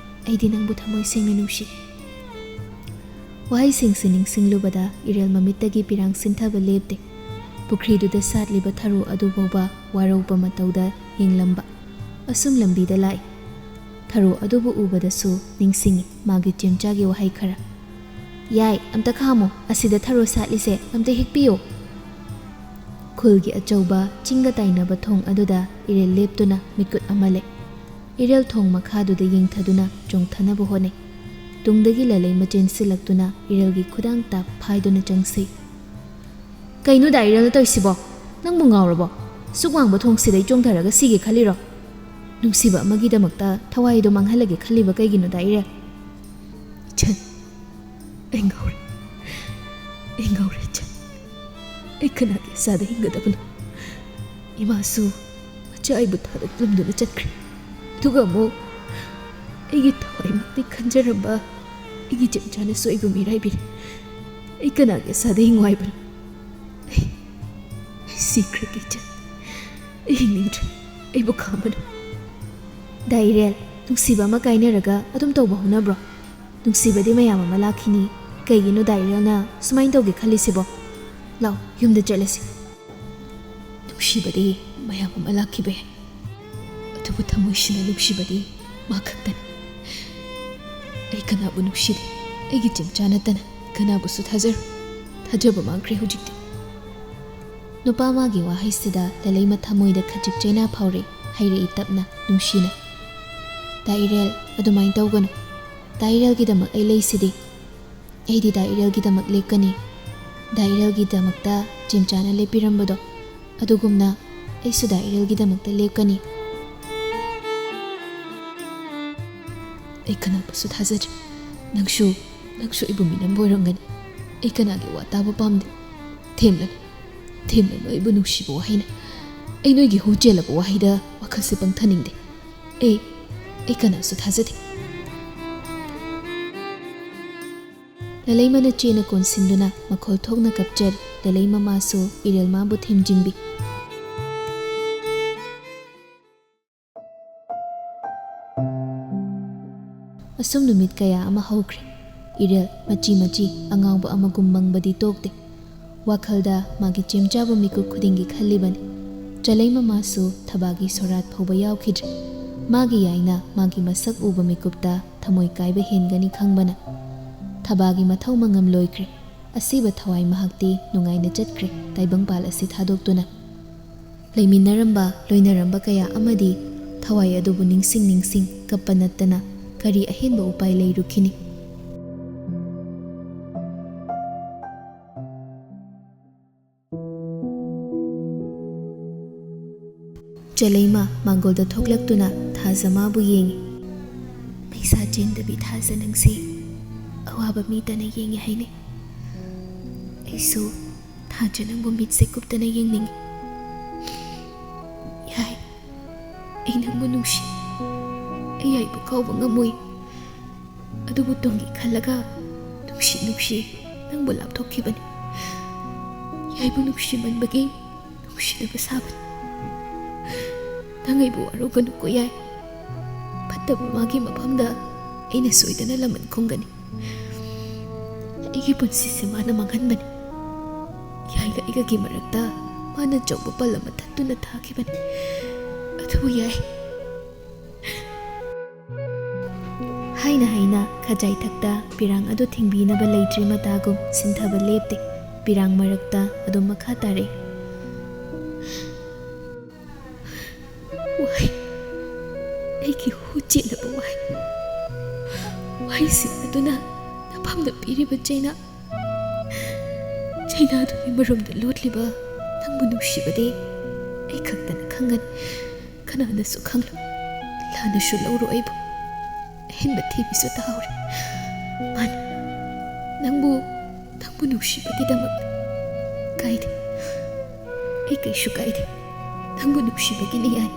ꯑꯩꯗꯤ ꯅꯪꯕꯨ ꯊꯃꯣꯏ ꯁꯦꯡꯅ ꯅꯨꯡꯁꯤ꯫ ꯋꯥꯍꯩꯁꯤꯡꯁꯤ ꯅꯤꯡꯁꯤꯡꯂꯨꯕꯗ ꯏꯔꯦꯜ ꯃꯃꯤꯠꯇꯒꯤ ꯄꯤꯔꯥꯡ ꯁꯤꯟꯊꯕ ꯂꯦꯞꯇꯦ꯫ ꯄꯨꯈ꯭ꯔꯤꯗꯨꯗ ꯁꯥꯠꯂꯤꯕ ꯊꯔꯣ ꯑꯗꯨ ꯐꯥꯎꯕ ꯋꯥꯔꯧꯕ ꯃꯇꯧꯗ ꯌꯦꯡꯂꯝꯕ꯫ ꯑꯁꯨꯝ ꯂꯝꯕꯤꯗ ꯂꯥꯛꯏ꯫ ꯊꯔꯣ ꯑꯗꯨꯕꯨ ꯎꯕꯗꯁꯨ ꯅꯤꯡꯁꯤꯡꯉꯤ ꯃꯥꯒꯤ ꯆꯦꯝꯆꯥꯒꯤ ꯋꯥꯍꯩ ꯈꯔ꯫ "ꯌꯥꯏ, ꯑꯝꯇ ꯈꯥꯝꯃꯣ, ꯑꯁꯤꯗ ꯊꯔꯣ ꯁꯥꯠꯂꯤꯁꯦ, ꯑꯝꯇ ꯍꯦꯛꯄꯤꯌꯣ"꯫ ꯈꯨꯜꯒꯤ ꯑꯆꯧꯕ ꯆꯤꯡꯒ ꯇꯥꯏꯅꯕ ꯊꯣꯡ ꯑꯗꯨꯗ ꯏꯔꯦꯜ ꯂꯦꯞꯇꯨꯅ ꯃꯤꯀꯨꯠ ꯑꯃ ꯂꯩ꯫ ꯏꯔꯦꯜ ꯊꯣꯡ ꯃꯈꯥꯗꯨꯗ ꯌꯦꯡꯊꯗꯨꯅ ꯆꯣꯡꯊꯅꯕ ꯍꯣꯠꯅꯩ꯫ ꯇꯨꯡꯗꯒꯤ ꯂꯂꯩꯃ ꯆꯦꯟꯁꯤꯜꯂꯛꯇꯨꯅ ꯏꯔꯦꯜꯒꯤ ꯈꯨꯗꯥꯡ ꯇꯥꯞ ꯐꯥꯏꯗꯨꯅ ꯆꯪꯁꯤ꯫ "ꯀꯩꯅꯣ ꯗꯥ ꯏꯔꯦꯜꯅ ꯇꯧꯔꯤꯁꯤꯕꯣ? ꯅꯪꯕꯨ ꯉꯥꯎꯔꯕꯣ? ꯁꯨꯛ ꯋꯥꯡꯕ ꯊꯣꯡꯁꯤꯗꯩ ꯆꯣꯡꯊꯔꯒ ꯁꯤꯒꯦ ꯈꯜꯂꯤꯔꯣ? ꯅꯨꯡꯁꯤꯕ ꯑꯃꯒꯤꯗꯃꯛꯇ ꯊꯋꯥꯏꯗꯣ ꯃꯥꯡꯍꯜꯂꯒꯦ ꯈꯜꯂꯤꯕ ꯀꯩꯒꯤꯅꯣ ꯗꯥ ꯏꯔꯦꯜ?" "ꯏꯆꯟ, ꯑꯩ ꯉꯥꯎꯔꯦ꯫ ꯑꯩ ꯉꯥꯎꯔꯦ ꯏꯆꯟ꯫ ꯑꯩ ꯀꯅꯥꯒꯤ ꯏꯆꯥꯗ ꯍꯤꯡꯒꯗꯕꯅꯣ? ꯏꯃꯥꯁꯨ ꯃꯆꯥ ꯑꯩꯕꯨ ꯊꯥꯗꯣꯛꯂꯝꯗꯨꯅ ꯆꯠꯈ꯭ꯔꯦ꯫ ꯑꯗꯨꯒ ꯑꯃꯨꯛ ꯑꯩꯒꯤ ꯊꯋꯥꯏꯃꯛꯇꯤ ꯈꯟꯖꯔꯝꯕ ꯑꯩꯒꯤ ꯆꯦꯝꯆꯥꯅꯁꯨ ꯑꯩꯕꯨ ꯃꯤꯔꯥꯏꯕꯤꯔꯦ꯫ ꯑꯩ ꯀꯅꯥꯒꯤ ꯑꯁꯥꯗ ꯍꯤꯡꯉꯨ ꯍꯥꯏꯕꯅꯣ? ꯑꯩ, ꯑꯩ ꯁꯤꯈ꯭ꯔꯒꯦ ꯏꯆꯟ꯫ ꯑꯩ ꯍꯤꯡꯅꯤꯡꯗ꯭ꯔꯦ꯫ ꯑꯩꯕꯨ ꯈꯥꯝꯃꯅꯨ꯫ ꯗꯥ ꯏꯔꯦꯜ, ꯅꯨꯡꯁꯤꯕ ꯑꯃ ꯀꯥꯏꯅꯔꯒ ꯑꯗꯨꯝ ꯇꯧꯕ ꯍꯧꯅꯕ꯭ꯔꯣ? ꯅꯨꯡꯁꯤꯕꯗꯤ ꯃꯌꯥꯝ ꯑꯃ ꯂꯥꯛꯈꯤꯅꯤ꯫ ꯀꯩꯒꯤꯅꯣ ꯗꯥ ꯏꯔꯦꯜꯅ ꯁꯨꯃꯥꯏꯅ ꯇꯧꯒꯦ ꯈꯜꯂꯤꯁꯤꯕꯣ? ꯂꯥꯎ, ꯌꯨꯝꯗ ꯆꯠꯂꯁꯤ꯫ ꯅꯨꯡꯁꯤꯕꯗꯤ ꯃꯌꯥꯝ ꯑꯃ ꯂꯥꯛꯈꯤꯕ ꯌꯥꯏ, ꯑꯗꯨꯕꯨ ꯊꯃꯣꯏꯁꯤꯅ ꯅꯨꯡꯁꯤꯕꯗꯤ ꯃꯥ ꯈꯛꯇꯅꯤ꯫ ꯑꯩ ꯀꯅꯥꯕꯨ ꯅꯨꯡꯁꯤꯗꯦ꯫ ꯑꯩꯒꯤ ꯆꯦꯝꯆꯥ ꯅꯠꯇꯅ ꯀꯅꯥꯕꯨꯁꯨ ꯊꯥꯖꯔꯣꯏ꯫ ꯊꯥꯖꯕ ꯃꯥꯡꯈ꯭ꯔꯦ ꯍꯧꯖꯤꯛꯇꯤ꯫ ꯅꯨꯄꯥ ꯃꯥꯒꯤ ꯋꯥꯍꯩꯁꯤꯗ ꯂꯂꯩꯃ ꯊꯃꯣꯏꯗ ꯈꯖꯤꯛ ꯆꯩꯅꯥ ꯐꯥꯎꯔꯦ꯫ ꯍꯥꯏꯔꯛꯏ ꯇꯞꯅ, ꯅꯨꯡꯁꯤꯅ, "ꯗꯥ ꯏꯔꯦꯜ, ꯑꯗꯨꯃꯥꯏꯅ ꯇꯧꯒꯅꯨ꯫ ꯗꯥ ꯏꯔꯦꯜꯒꯤꯗꯃꯛ ꯑꯩ ꯂꯩꯁꯤꯗꯤ꯫ ꯑꯩꯗꯤ ꯗꯥ ꯏꯔꯦꯜꯒꯤꯗꯃꯛ ꯂꯦꯞꯀꯅꯤ꯫ ꯗꯥ ꯏꯔꯦꯜꯒꯤꯗꯃꯛꯇ ꯆꯦꯝꯆꯥꯅ ꯂꯦꯞꯄꯤꯔꯝꯕꯗꯣ, ꯑꯗꯨꯒꯨꯝꯅ ꯑꯩꯁꯨ ꯗꯥ ꯏꯔꯦꯜꯒꯤꯗꯃꯛꯇ ꯂꯦꯞꯀꯅꯤ꯫ ꯑꯩ ꯀꯅꯥꯕꯨꯁꯨ ꯊꯥꯖꯗ꯭ꯔꯦ꯫ ꯅꯪꯁꯨ, ꯅꯪꯁꯨ ꯑꯩꯕꯨ ꯃꯤꯅꯝꯕ ꯑꯣꯏꯔꯝꯒꯅꯤ꯫ ꯑꯩ ꯀꯅꯥꯒꯤ ꯋꯥ ꯇꯥꯕ ꯄꯥꯝꯗꯦ꯫ ꯊꯦꯝꯂꯅꯨ, ꯊꯦꯝꯂꯅꯨ ꯑꯩꯕꯨ ꯅꯨꯡꯁꯤꯕ ꯋꯥꯍꯩꯅ꯫ ꯑꯩ ꯅꯣꯏꯒꯤ ꯍꯨ ꯆꯦꯜꯂꯕ ꯋꯥꯍꯩꯗ ꯋꯥꯈꯜꯁꯦ ꯄꯪꯊꯅꯤꯡꯗꯦ꯫ ꯑꯩ, ꯑꯩ ꯀꯅꯥꯁꯨ ꯊꯥꯖꯗꯦ꯫" ꯂꯂꯩꯃꯅ ꯆꯦꯅ ꯀꯣꯟꯁꯤꯟꯗꯨꯅ ꯃꯈꯣꯜ ꯊꯣꯛꯅ ꯀꯞꯆꯔꯤ꯫ ꯂꯂꯩ ꯃꯃꯥꯁꯨ ꯏꯔꯦꯜ ꯃꯥꯕꯨ ꯊꯦꯝꯖꯤꯟꯕꯤ꯫ ꯑꯁꯨꯝ ꯅꯨꯃꯤꯠ ꯀꯌꯥ ꯑꯃ ꯍꯧꯈ꯭ꯔꯦ꯫ ꯏꯔꯦꯜ ꯃꯆꯤ ꯃꯆꯤ ꯑꯉꯥꯎꯕ ꯑꯃꯒꯨꯝ ꯃꯪꯕꯗꯤ ꯇꯣꯛꯇꯦ꯫ ꯋꯥꯈꯜꯗ ꯃꯥꯒꯤ ꯆꯦꯝꯆꯥꯕꯨ ꯃꯤꯀꯨꯞ ꯈꯨꯗꯤꯡꯒꯤ ꯈꯜꯂꯤꯕꯅꯤ꯫ ꯆꯂꯩ ꯃꯃꯥꯁꯨ ꯊꯕꯥꯒꯤ ꯁꯣꯔꯥꯠ ꯐꯥꯎꯕ ꯌꯥꯎꯈꯤꯗ꯭ꯔꯦ꯫ ꯃꯥꯒꯤ ꯌꯥꯏꯅ ꯃꯥꯒꯤ ꯃꯁꯛ ꯎꯕ ꯃꯤꯀꯨꯞꯇ ꯊꯃꯣꯏ ꯀꯥꯏꯕ ꯍꯦꯟꯒꯅꯤ ꯈꯪꯕꯅ꯫ ꯊꯕꯥꯒꯤ ꯃꯊꯧ ꯃꯉꯝ ꯂꯣꯏꯈ꯭ꯔꯦ꯫ ꯑꯁꯤꯕ ꯊꯋꯥꯏ ꯃꯍꯥꯛꯇꯤ ꯅꯨꯡꯉꯥꯏꯅ ꯆꯠꯈ꯭ꯔꯦ ꯇꯥꯏꯕꯪꯄꯥꯜ ꯑꯁꯤ ꯊꯥꯗꯣꯛꯇꯨꯅ꯫ ꯂꯩꯃꯤꯟꯅꯔꯝꯕ, ꯂꯣꯏꯅꯔꯝꯕ ꯀꯌꯥ ꯑꯃꯗꯤ ꯊꯋꯥꯏ ꯑꯗꯨꯕꯨ ꯅꯤꯡꯁꯤꯡ ꯅꯤꯡꯁꯤꯡ ꯀꯞꯄ ꯅꯠꯇꯅ ꯀꯔꯤ ꯑꯍꯦꯟꯕ ꯎꯄꯥꯏ ꯂꯩꯔꯨꯈꯤꯅꯤ? ꯆꯂꯩꯃ ꯃꯥꯡꯒꯣꯜꯗ ꯊꯣꯛꯂꯛꯇꯨꯅ ꯊꯥꯖ ꯃꯥꯕꯨ ꯌꯦꯡꯉꯤ꯫ "ꯃꯩꯁꯥ ꯆꯦꯟꯗꯕꯤ ꯊꯥꯖ, ꯅꯪꯁꯦ ꯑꯋꯥꯕ ꯃꯤꯇꯅ ꯌꯦꯡꯉꯤ ꯍꯥꯏꯅꯩ꯫ ꯑꯩꯁꯨ ꯊꯥꯖ ꯅꯪꯕꯨ ꯃꯤꯠꯁꯦ ꯀꯨꯞꯇꯅ ꯌꯦꯡꯅꯤꯡꯉꯤ꯫ ꯅꯨꯡꯁꯤ, ꯑꯩ ꯌꯥꯏꯕ ꯀꯥꯎꯕ ꯉꯝꯃꯣꯏ꯫ ꯑꯗꯨꯕꯨ ꯇꯨꯡꯒꯤ ꯈꯜꯂꯒ ꯅꯨꯡꯁꯤ ꯅꯨꯡꯁꯤ ꯅꯪꯕꯨ ꯂꯥꯞꯊꯣꯛꯈꯤꯕꯅꯤ꯫ ꯌꯥꯏꯕꯨ ꯅꯨꯡꯁꯤꯃꯟꯕꯒꯤ ꯅꯨꯡꯁꯤꯗꯕ ꯁꯥꯕꯅꯤ꯫ ꯅꯪ ꯑꯩꯕꯨ ꯋꯥꯔꯧꯒꯅꯨꯀꯣ ꯌꯥꯏ꯫ ꯐꯠꯇꯕ ꯃꯥꯒꯤ ꯃꯐꯝꯗ ꯑꯩꯅ ꯁꯣꯏꯗꯅ ꯂꯃꯟ ꯈꯨꯝꯒꯅꯤ꯫ ꯑꯩꯒꯤ ꯄꯨꯟꯁꯤꯁꯦ ꯃꯥꯅ ꯃꯥꯡꯍꯟꯕꯅꯤ꯫ ꯌꯥꯏꯒ ꯑꯩꯒꯒꯤ ꯃꯔꯛꯇ ꯃꯥꯅ ꯑꯆꯧꯕ ꯄꯜ ꯑꯃ ꯊꯠꯇꯨꯅ ꯊꯥꯈꯤꯕꯅꯤ꯫ ꯑꯗꯨꯕꯨ ꯌꯥꯏ꯫ ꯍꯥꯏꯅ ꯍꯥꯏꯅ ꯈꯖꯥꯏꯊꯛꯇ ꯄꯤꯔꯥꯡ ꯑꯗꯨ ꯊꯤꯡꯕꯤꯅꯕ ꯂꯩꯇ꯭ꯔꯤ ꯃꯇꯥꯒꯨꯝ ꯁꯤꯟꯊꯕ ꯂꯦꯞꯇꯦ꯫ ꯄꯤꯔꯥꯡ ꯃꯔꯛꯇ ꯑꯗꯨꯝ ꯃꯈꯥ ꯇꯥꯔꯛꯏ꯫ ꯋꯥꯍꯩ, ꯑꯩꯒꯤ ꯍꯨ ꯆꯦꯟꯅꯕ ꯋꯥꯍꯩ, ꯋꯥꯍꯩꯁꯤꯡ ꯑꯗꯨꯅ ꯅꯐꯝꯗ ꯄꯤꯔꯤꯕ ꯆꯩꯅꯥ, ꯆꯩꯅꯥꯗꯨꯒꯤ ꯃꯔꯨꯝꯗ ꯂꯣꯠꯂꯤꯕ ꯅꯪꯕꯨ ꯅꯨꯡꯁꯤꯕꯗꯤ ꯑꯩ ꯈꯛꯇꯅ ꯈꯪꯒꯅꯤ꯫ ꯀꯅꯥꯅꯁꯨ ꯈꯪꯂꯣꯏ꯫ ꯂꯥꯟꯅꯁꯨ ꯂꯧꯔꯣ ꯑꯩꯕꯨ꯫ ꯑꯍꯦꯟꯕ ꯊꯤꯕꯤꯁꯨ ꯇꯥꯍꯧꯔꯦ꯫ ꯃꯥꯅꯤ, ꯅꯪꯕꯨ, ꯅꯪꯕꯨ ꯅꯨꯡꯁꯤꯕꯒꯤꯗꯃꯛ ꯀꯥꯏꯗꯦ꯫ ꯑꯩ ꯀꯩꯁꯨ ꯀꯥꯏꯗꯦ꯫ ꯅꯪꯕꯨ ꯅꯨꯡꯁꯤꯕꯒꯤꯅꯤ ꯌꯥꯏ꯫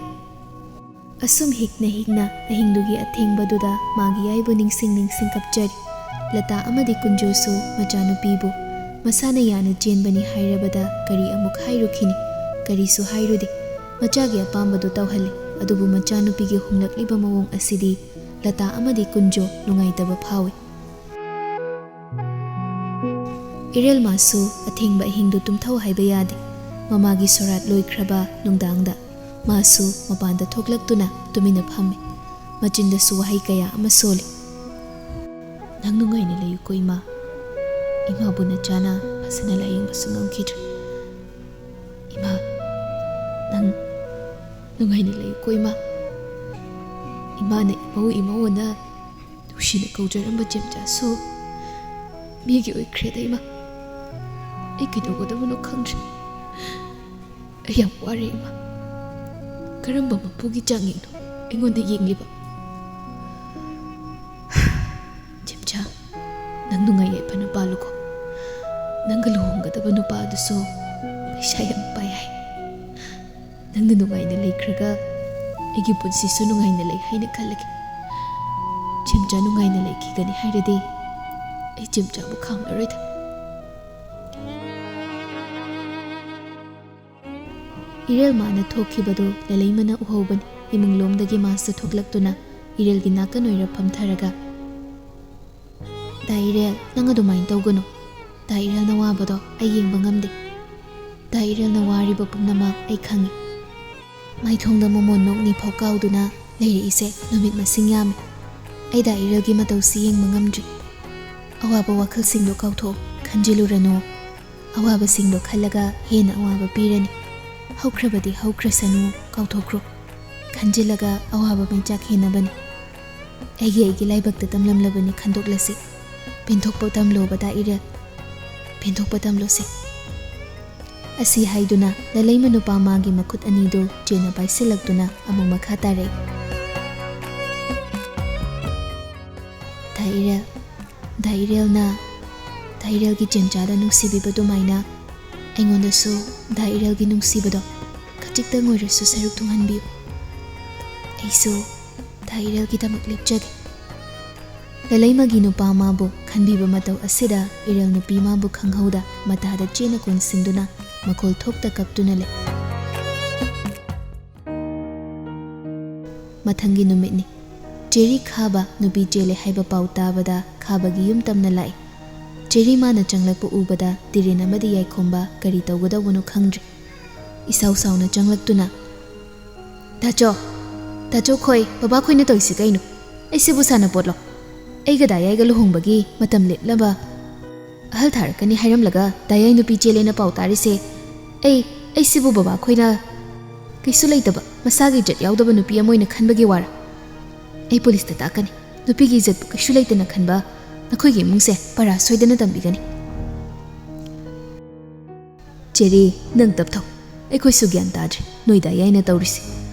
ꯑꯁꯨꯝ ꯍꯤꯛꯅ ꯍꯤꯛꯅ ꯑꯍꯤꯡꯗꯨꯒꯤ ꯑꯊꯦꯡꯕꯗꯨꯗ ꯃꯥꯒꯤ ꯌꯥꯏꯕꯨ ꯅꯤꯡꯁꯤꯡ ꯅꯤꯡꯁꯤꯡ ꯀꯞꯆꯔꯤ꯫ ꯂꯇꯥ ꯑꯃꯗꯤ ꯀꯨꯟꯖꯣꯁꯨ ꯃꯆꯥꯅꯨꯄꯤꯕꯨ ꯃꯁꯥꯅ ꯌꯥꯅ ꯆꯦꯟꯕꯅꯤ ꯍꯥꯏꯔꯕꯗ ꯀꯔꯤ ꯑꯃꯨꯛ ꯍꯥꯏꯔꯨꯈꯤꯅꯤ? ꯀꯔꯤꯁꯨ ꯍꯥꯏꯔꯨꯗꯦ꯫ ꯃꯆꯥꯒꯤ ꯑꯄꯥꯝꯕꯗꯨ ꯇꯧꯍꯜꯂꯤ꯫ ꯑꯗꯨꯕꯨ ꯃꯆꯥꯅꯨꯄꯤꯒꯤ ꯍꯣꯡꯂꯛꯂꯤꯕ ꯃꯑꯣꯡ ꯑꯁꯤꯗꯤ ꯂꯇꯥ ꯑꯃꯗꯤ ꯀꯨꯟꯖꯣ ꯅꯨꯡꯉꯥꯏꯇꯕ ꯐꯥꯎꯏ꯫ ꯏꯔꯦꯜꯃꯥꯁꯨ ꯑꯊꯦꯡꯕ ꯑꯍꯤꯡꯗꯨ ꯇꯨꯝꯊꯧ ꯍꯥꯏꯕ ꯌꯥꯗꯦ꯫ ꯃꯃꯥꯒꯤ ꯁꯣꯔꯥꯠ ꯂꯣꯏꯈ꯭ꯔꯕ ꯅꯨꯡꯗꯥꯡꯗ ꯃꯥꯁꯨ ꯃꯄꯥꯟꯗ ꯊꯣꯛꯂꯛꯇꯨꯅ ꯇꯨꯃꯤꯟꯅ ꯐꯝꯃꯤ꯫ ꯃꯆꯤꯟꯗꯁꯨ ꯋꯥꯍꯩ ꯀꯌꯥ ꯑꯃ ꯁꯣꯜꯂꯤ꯫ "ꯅꯪ ꯅꯨꯡꯉꯥꯏꯅ ꯂꯩꯌꯨꯀꯣ ꯏꯃꯥ꯫ ꯏꯃꯥꯕꯨ ꯅꯆꯥꯅ ꯐꯖꯅ ꯂꯥꯌꯦꯡꯕꯁꯨ ꯉꯝꯈꯤꯗ꯭ꯔꯦ꯫ ꯏꯃꯥ, ꯅꯪ ꯅꯨꯡꯉꯥꯏꯅ ꯂꯩꯌꯨꯀꯣ ꯏꯃꯥ꯫ ꯏꯃꯥꯅ ꯏꯃꯧ ꯏꯃꯧ ꯑꯅ ꯅꯨꯡꯁꯤꯅ ꯀꯧꯖꯔꯝꯕ ꯆꯦꯝꯆꯥꯁꯨ ꯃꯤꯒꯤ ꯑꯣꯏꯈ꯭ꯔꯦꯗ ꯏꯃꯥ꯫ ꯑꯩ ꯀꯩꯗꯧꯒꯗꯕꯅꯣ ꯈꯪꯗ꯭ꯔꯦ꯫ ꯑꯩ ꯌꯥꯝ ꯋꯥꯔꯦ ꯏꯃꯥ꯫ ꯀꯔꯝꯕ ꯃꯄꯨꯒꯤ ꯆꯥꯡꯌꯦꯡꯅꯣ ꯑꯩꯉꯣꯟꯗ ꯌꯦꯡꯂꯤꯕ? ꯆꯦꯝꯆꯥ, ꯅꯪ ꯅꯨꯡꯉꯥꯏ ꯌꯥꯏꯐꯅ ꯄꯥꯜꯂꯨꯀꯣ꯫ ꯅꯪꯒ ꯂꯨꯍꯣꯡꯒꯗꯕ ꯅꯨꯄꯥ ꯑꯗꯨꯁꯨ ꯄꯩꯁꯥ ꯌꯥꯝ ꯄꯥꯏ ꯍꯥꯏ꯫ ꯅꯪꯅ ꯅꯨꯡꯉꯥꯏꯅ ꯂꯩꯈ꯭ꯔꯒ ꯑꯩꯒꯤ ꯄꯨꯟꯁꯤꯁꯨ ꯅꯨꯡꯉꯥꯏꯅ ꯂꯩ ꯍꯥꯏꯅ ꯈꯜꯂꯒꯦ꯫ ꯆꯦꯝꯆꯥ ꯅꯨꯡꯉꯥꯏꯅ ꯂꯩꯈꯤꯒꯅꯤ ꯍꯥꯏꯔꯗꯤ ꯑꯩ ꯆꯦꯝꯆꯥꯕꯨ ꯈꯥꯝꯂꯔꯣꯏꯗ꯫ ꯏꯔꯦꯜ ꯃꯥꯅ ꯊꯣꯛꯈꯤꯕꯗꯨ ꯂꯂꯩꯃꯅ ꯎꯍꯧꯕꯅꯤ꯫ ꯏꯃꯨꯡꯂꯣꯝꯗꯒꯤ ꯃꯥꯁꯨ ꯊꯣꯛꯂꯛꯇꯨꯅ ꯏꯔꯦꯜꯒꯤ ꯅꯥꯀꯟ ꯑꯣꯏꯔ ꯐꯝꯊꯔꯒ, "ꯗꯥ ꯏꯔꯦꯜ, ꯅꯪ ꯑꯗꯨꯃꯥꯏꯅ ꯇꯧꯒꯅꯨ꯫ ꯗꯥ ꯏꯔꯦꯜꯅ ꯋꯥꯕꯗꯣ ꯑꯩ ꯌꯦꯡꯕ ꯉꯝꯗꯦ꯫ ꯗꯥ ꯏꯔꯦꯜꯅ ꯋꯥꯔꯤꯕ ꯄꯨꯝꯅꯃꯛ ꯑꯩ ꯈꯪꯏ꯫" ꯃꯥꯏꯊꯣꯡꯗ ꯃꯃꯣꯟ ꯅꯣꯛꯅꯤ ꯐꯥꯎ ꯀꯥꯎꯗꯨꯅ ꯂꯩꯔꯛꯏꯁꯦ ꯅꯨꯃꯤꯠ ꯃꯁꯤꯡ ꯌꯥꯝꯃꯤ꯫ ꯑꯩ ꯗꯥ ꯏꯔꯦꯜꯒꯤ ꯃꯇꯧꯁꯤ ꯌꯦꯡꯕ ꯉꯝꯗ꯭ꯔꯤ꯫ ꯑꯋꯥꯕ ꯋꯥꯈꯜꯁꯤꯡꯗꯣ ꯀꯥꯎꯊꯣꯛꯑꯣ, ꯈꯟꯖꯤꯜꯂꯨꯔꯅꯨ꯫ ꯑꯋꯥꯕꯁꯤꯡꯗꯣ ꯈꯜꯂꯒ ꯍꯦꯟꯅ ꯑꯋꯥꯕ ꯄꯤꯔꯅꯤ꯫ ꯍꯧꯈ꯭ꯔꯕꯗꯤ ꯍꯧꯈ꯭ꯔꯁꯅꯨ, ꯀꯥꯎꯊꯣꯛꯈ꯭ꯔꯣ꯫ ꯈꯟꯖꯤꯜꯂꯒ ꯑꯋꯥꯕ ꯃꯩꯆꯥꯛ ꯍꯦꯟꯅꯕꯅꯤ꯫ ꯑꯩꯒꯤ ꯑꯩꯒꯤ ꯂꯥꯏꯕꯛꯇ ꯇꯝꯂꯝꯂꯕꯅꯤ, ꯈꯟꯗꯣꯛꯂꯁꯤ꯫ ꯄꯦꯟꯊꯣꯛꯄ ꯇꯝꯂꯣꯕ ꯗꯥ ꯏꯔꯦꯜ, ꯄꯦꯟꯊꯣꯛꯄ ꯇꯝꯂꯣꯁꯦ꯫ ꯑꯁꯤ ꯍꯥꯏꯗꯨꯅ ꯂꯂꯩꯃ ꯅꯨꯄꯥ ꯃꯥꯒꯤ ꯃꯈꯨꯠ ꯑꯅꯤꯗꯨ ꯆꯦꯅ ꯄꯥꯏꯁꯤꯜꯂꯛꯇꯨꯅ ꯑꯃꯨꯛ ꯃꯈꯥ ꯇꯥꯔꯛꯏ꯫ ꯗꯥ ꯏꯔꯦꯜ, ꯗꯥ ꯏꯔꯦꯜꯅ, ꯗꯥ ꯏꯔꯦꯜꯒꯤ ꯆꯦꯝꯆꯥꯗ ꯅꯨꯡꯁꯤꯕꯤꯕ ꯑꯗꯨꯃꯥꯏꯅ ꯑꯩꯉꯣꯟꯗꯁꯨ ꯗꯥ ꯏꯔꯦꯜꯒꯤ ꯅꯨꯡꯁꯤꯕꯗꯣ ꯈꯖꯤꯛꯇꯪ ꯑꯣꯏꯔꯁꯨ ꯁꯔꯨꯛ ꯊꯨꯡꯍꯟꯕꯤꯌꯨ꯫ ꯑꯩꯁꯨ ꯗꯥ ꯏꯔꯦꯜꯒꯤꯗꯃꯛ ꯂꯦꯞꯆꯒꯦ꯫ ꯂꯂꯩꯃꯒꯤ ꯅꯨꯄꯥ ꯃꯥꯕꯨ ꯈꯟꯕꯤꯕ ꯃꯇꯧ ꯑꯁꯤꯗ ꯏꯔꯦꯜ ꯅꯨꯄꯤ ꯃꯥꯕꯨ ꯈꯪꯍꯧꯗ ꯃꯇꯥꯗ ꯆꯦꯅ ꯀꯣꯟꯁꯤꯟꯗꯨꯅ ꯃꯈꯣꯜ ꯊꯣꯛꯇ ꯀꯞꯇꯨꯅ ꯂꯩ꯫ ꯃꯊꯪꯒꯤ ꯅꯨꯃꯤꯠꯅꯤ꯫ ꯆꯦꯔꯤ ꯈꯥꯕ ꯅꯨꯄꯤ ꯆꯦꯜꯂꯦ ꯍꯥꯏꯕ ꯄꯥꯎ ꯇꯥꯕꯗ ꯈꯥꯕꯒꯤ ꯌꯨꯝ ꯇꯝꯅ ꯂꯥꯛꯏ꯫ ꯆꯦꯔꯤ ꯃꯥꯅ ꯆꯪꯂꯛꯄ ꯎꯕꯗ ꯇꯤꯔꯦꯟ ꯑꯃꯗꯤ ꯌꯥꯏꯈꯣꯝꯕ ꯀꯔꯤ ꯇꯧꯒꯗꯧꯕꯅꯣ ꯈꯪꯗ꯭ꯔꯦ꯫ ꯏꯁꯥꯎ ꯁꯥꯎꯅ ꯆꯪꯂꯛꯇꯨꯅ, "ꯗꯥꯆꯧ, ꯗꯥꯆꯧ ꯈꯣꯏ, ꯕꯕꯥ ꯈꯣꯏꯅ ꯇꯧꯔꯤꯁꯤ ꯀꯩꯅꯣ? ꯑꯩꯁꯤꯕꯨ ꯁꯥꯟꯅꯄꯣꯠꯂꯣ? ꯑꯩꯒ ꯗꯥꯌꯥꯏꯒ ꯂꯨꯍꯣꯡꯕꯒꯤ ꯃꯇꯝ ꯂꯦꯞꯅꯕ ꯑꯍꯜ ꯊꯥꯔꯛꯀꯅꯤ ꯍꯥꯏꯔꯝꯂꯒ ꯗꯥꯌꯥꯏ ꯅꯨꯄꯤ ꯆꯦꯜꯂꯦꯅ ꯄꯥꯎ ꯇꯥꯔꯤꯁꯦ꯫ ꯑꯩ, ꯑꯩꯁꯤꯕꯨ ꯕꯕꯥ ꯈꯣꯏꯅ ꯀꯩꯁꯨ ꯂꯩꯇꯕ, ꯃꯁꯥꯒꯤ ꯏꯖꯠ ꯌꯥꯎꯗꯕ ꯅꯨꯄꯤ ꯑꯃ ꯑꯣꯏꯅ ꯈꯟꯕꯒꯤ ꯋꯥꯔ? ꯑꯩ ꯄꯨꯂꯤꯁꯇ ꯇꯥꯛꯀꯅꯤ꯫ ꯅꯨꯄꯤꯒꯤ ꯏꯖꯠꯄꯨ ꯀꯩꯁꯨ ꯂꯩꯇꯅ ꯈꯟꯕ ꯅꯈꯣꯏꯒꯤ ꯏꯃꯨꯡꯁꯦ ꯄꯔꯥ ꯁꯣꯏꯗꯅ ꯇꯝꯕꯤꯒꯅꯤ꯫" "ꯆꯦꯔꯤ, ꯅꯪ ꯇꯞꯊꯧ꯫ ꯑꯩꯈꯣꯏꯁꯨ ꯒ꯭ꯌꯥꯟ ꯇꯥꯗ꯭ꯔꯦ ꯅꯣꯏ ꯗꯥꯌꯥꯏꯅ ꯇꯧꯔꯤꯁꯦ꯫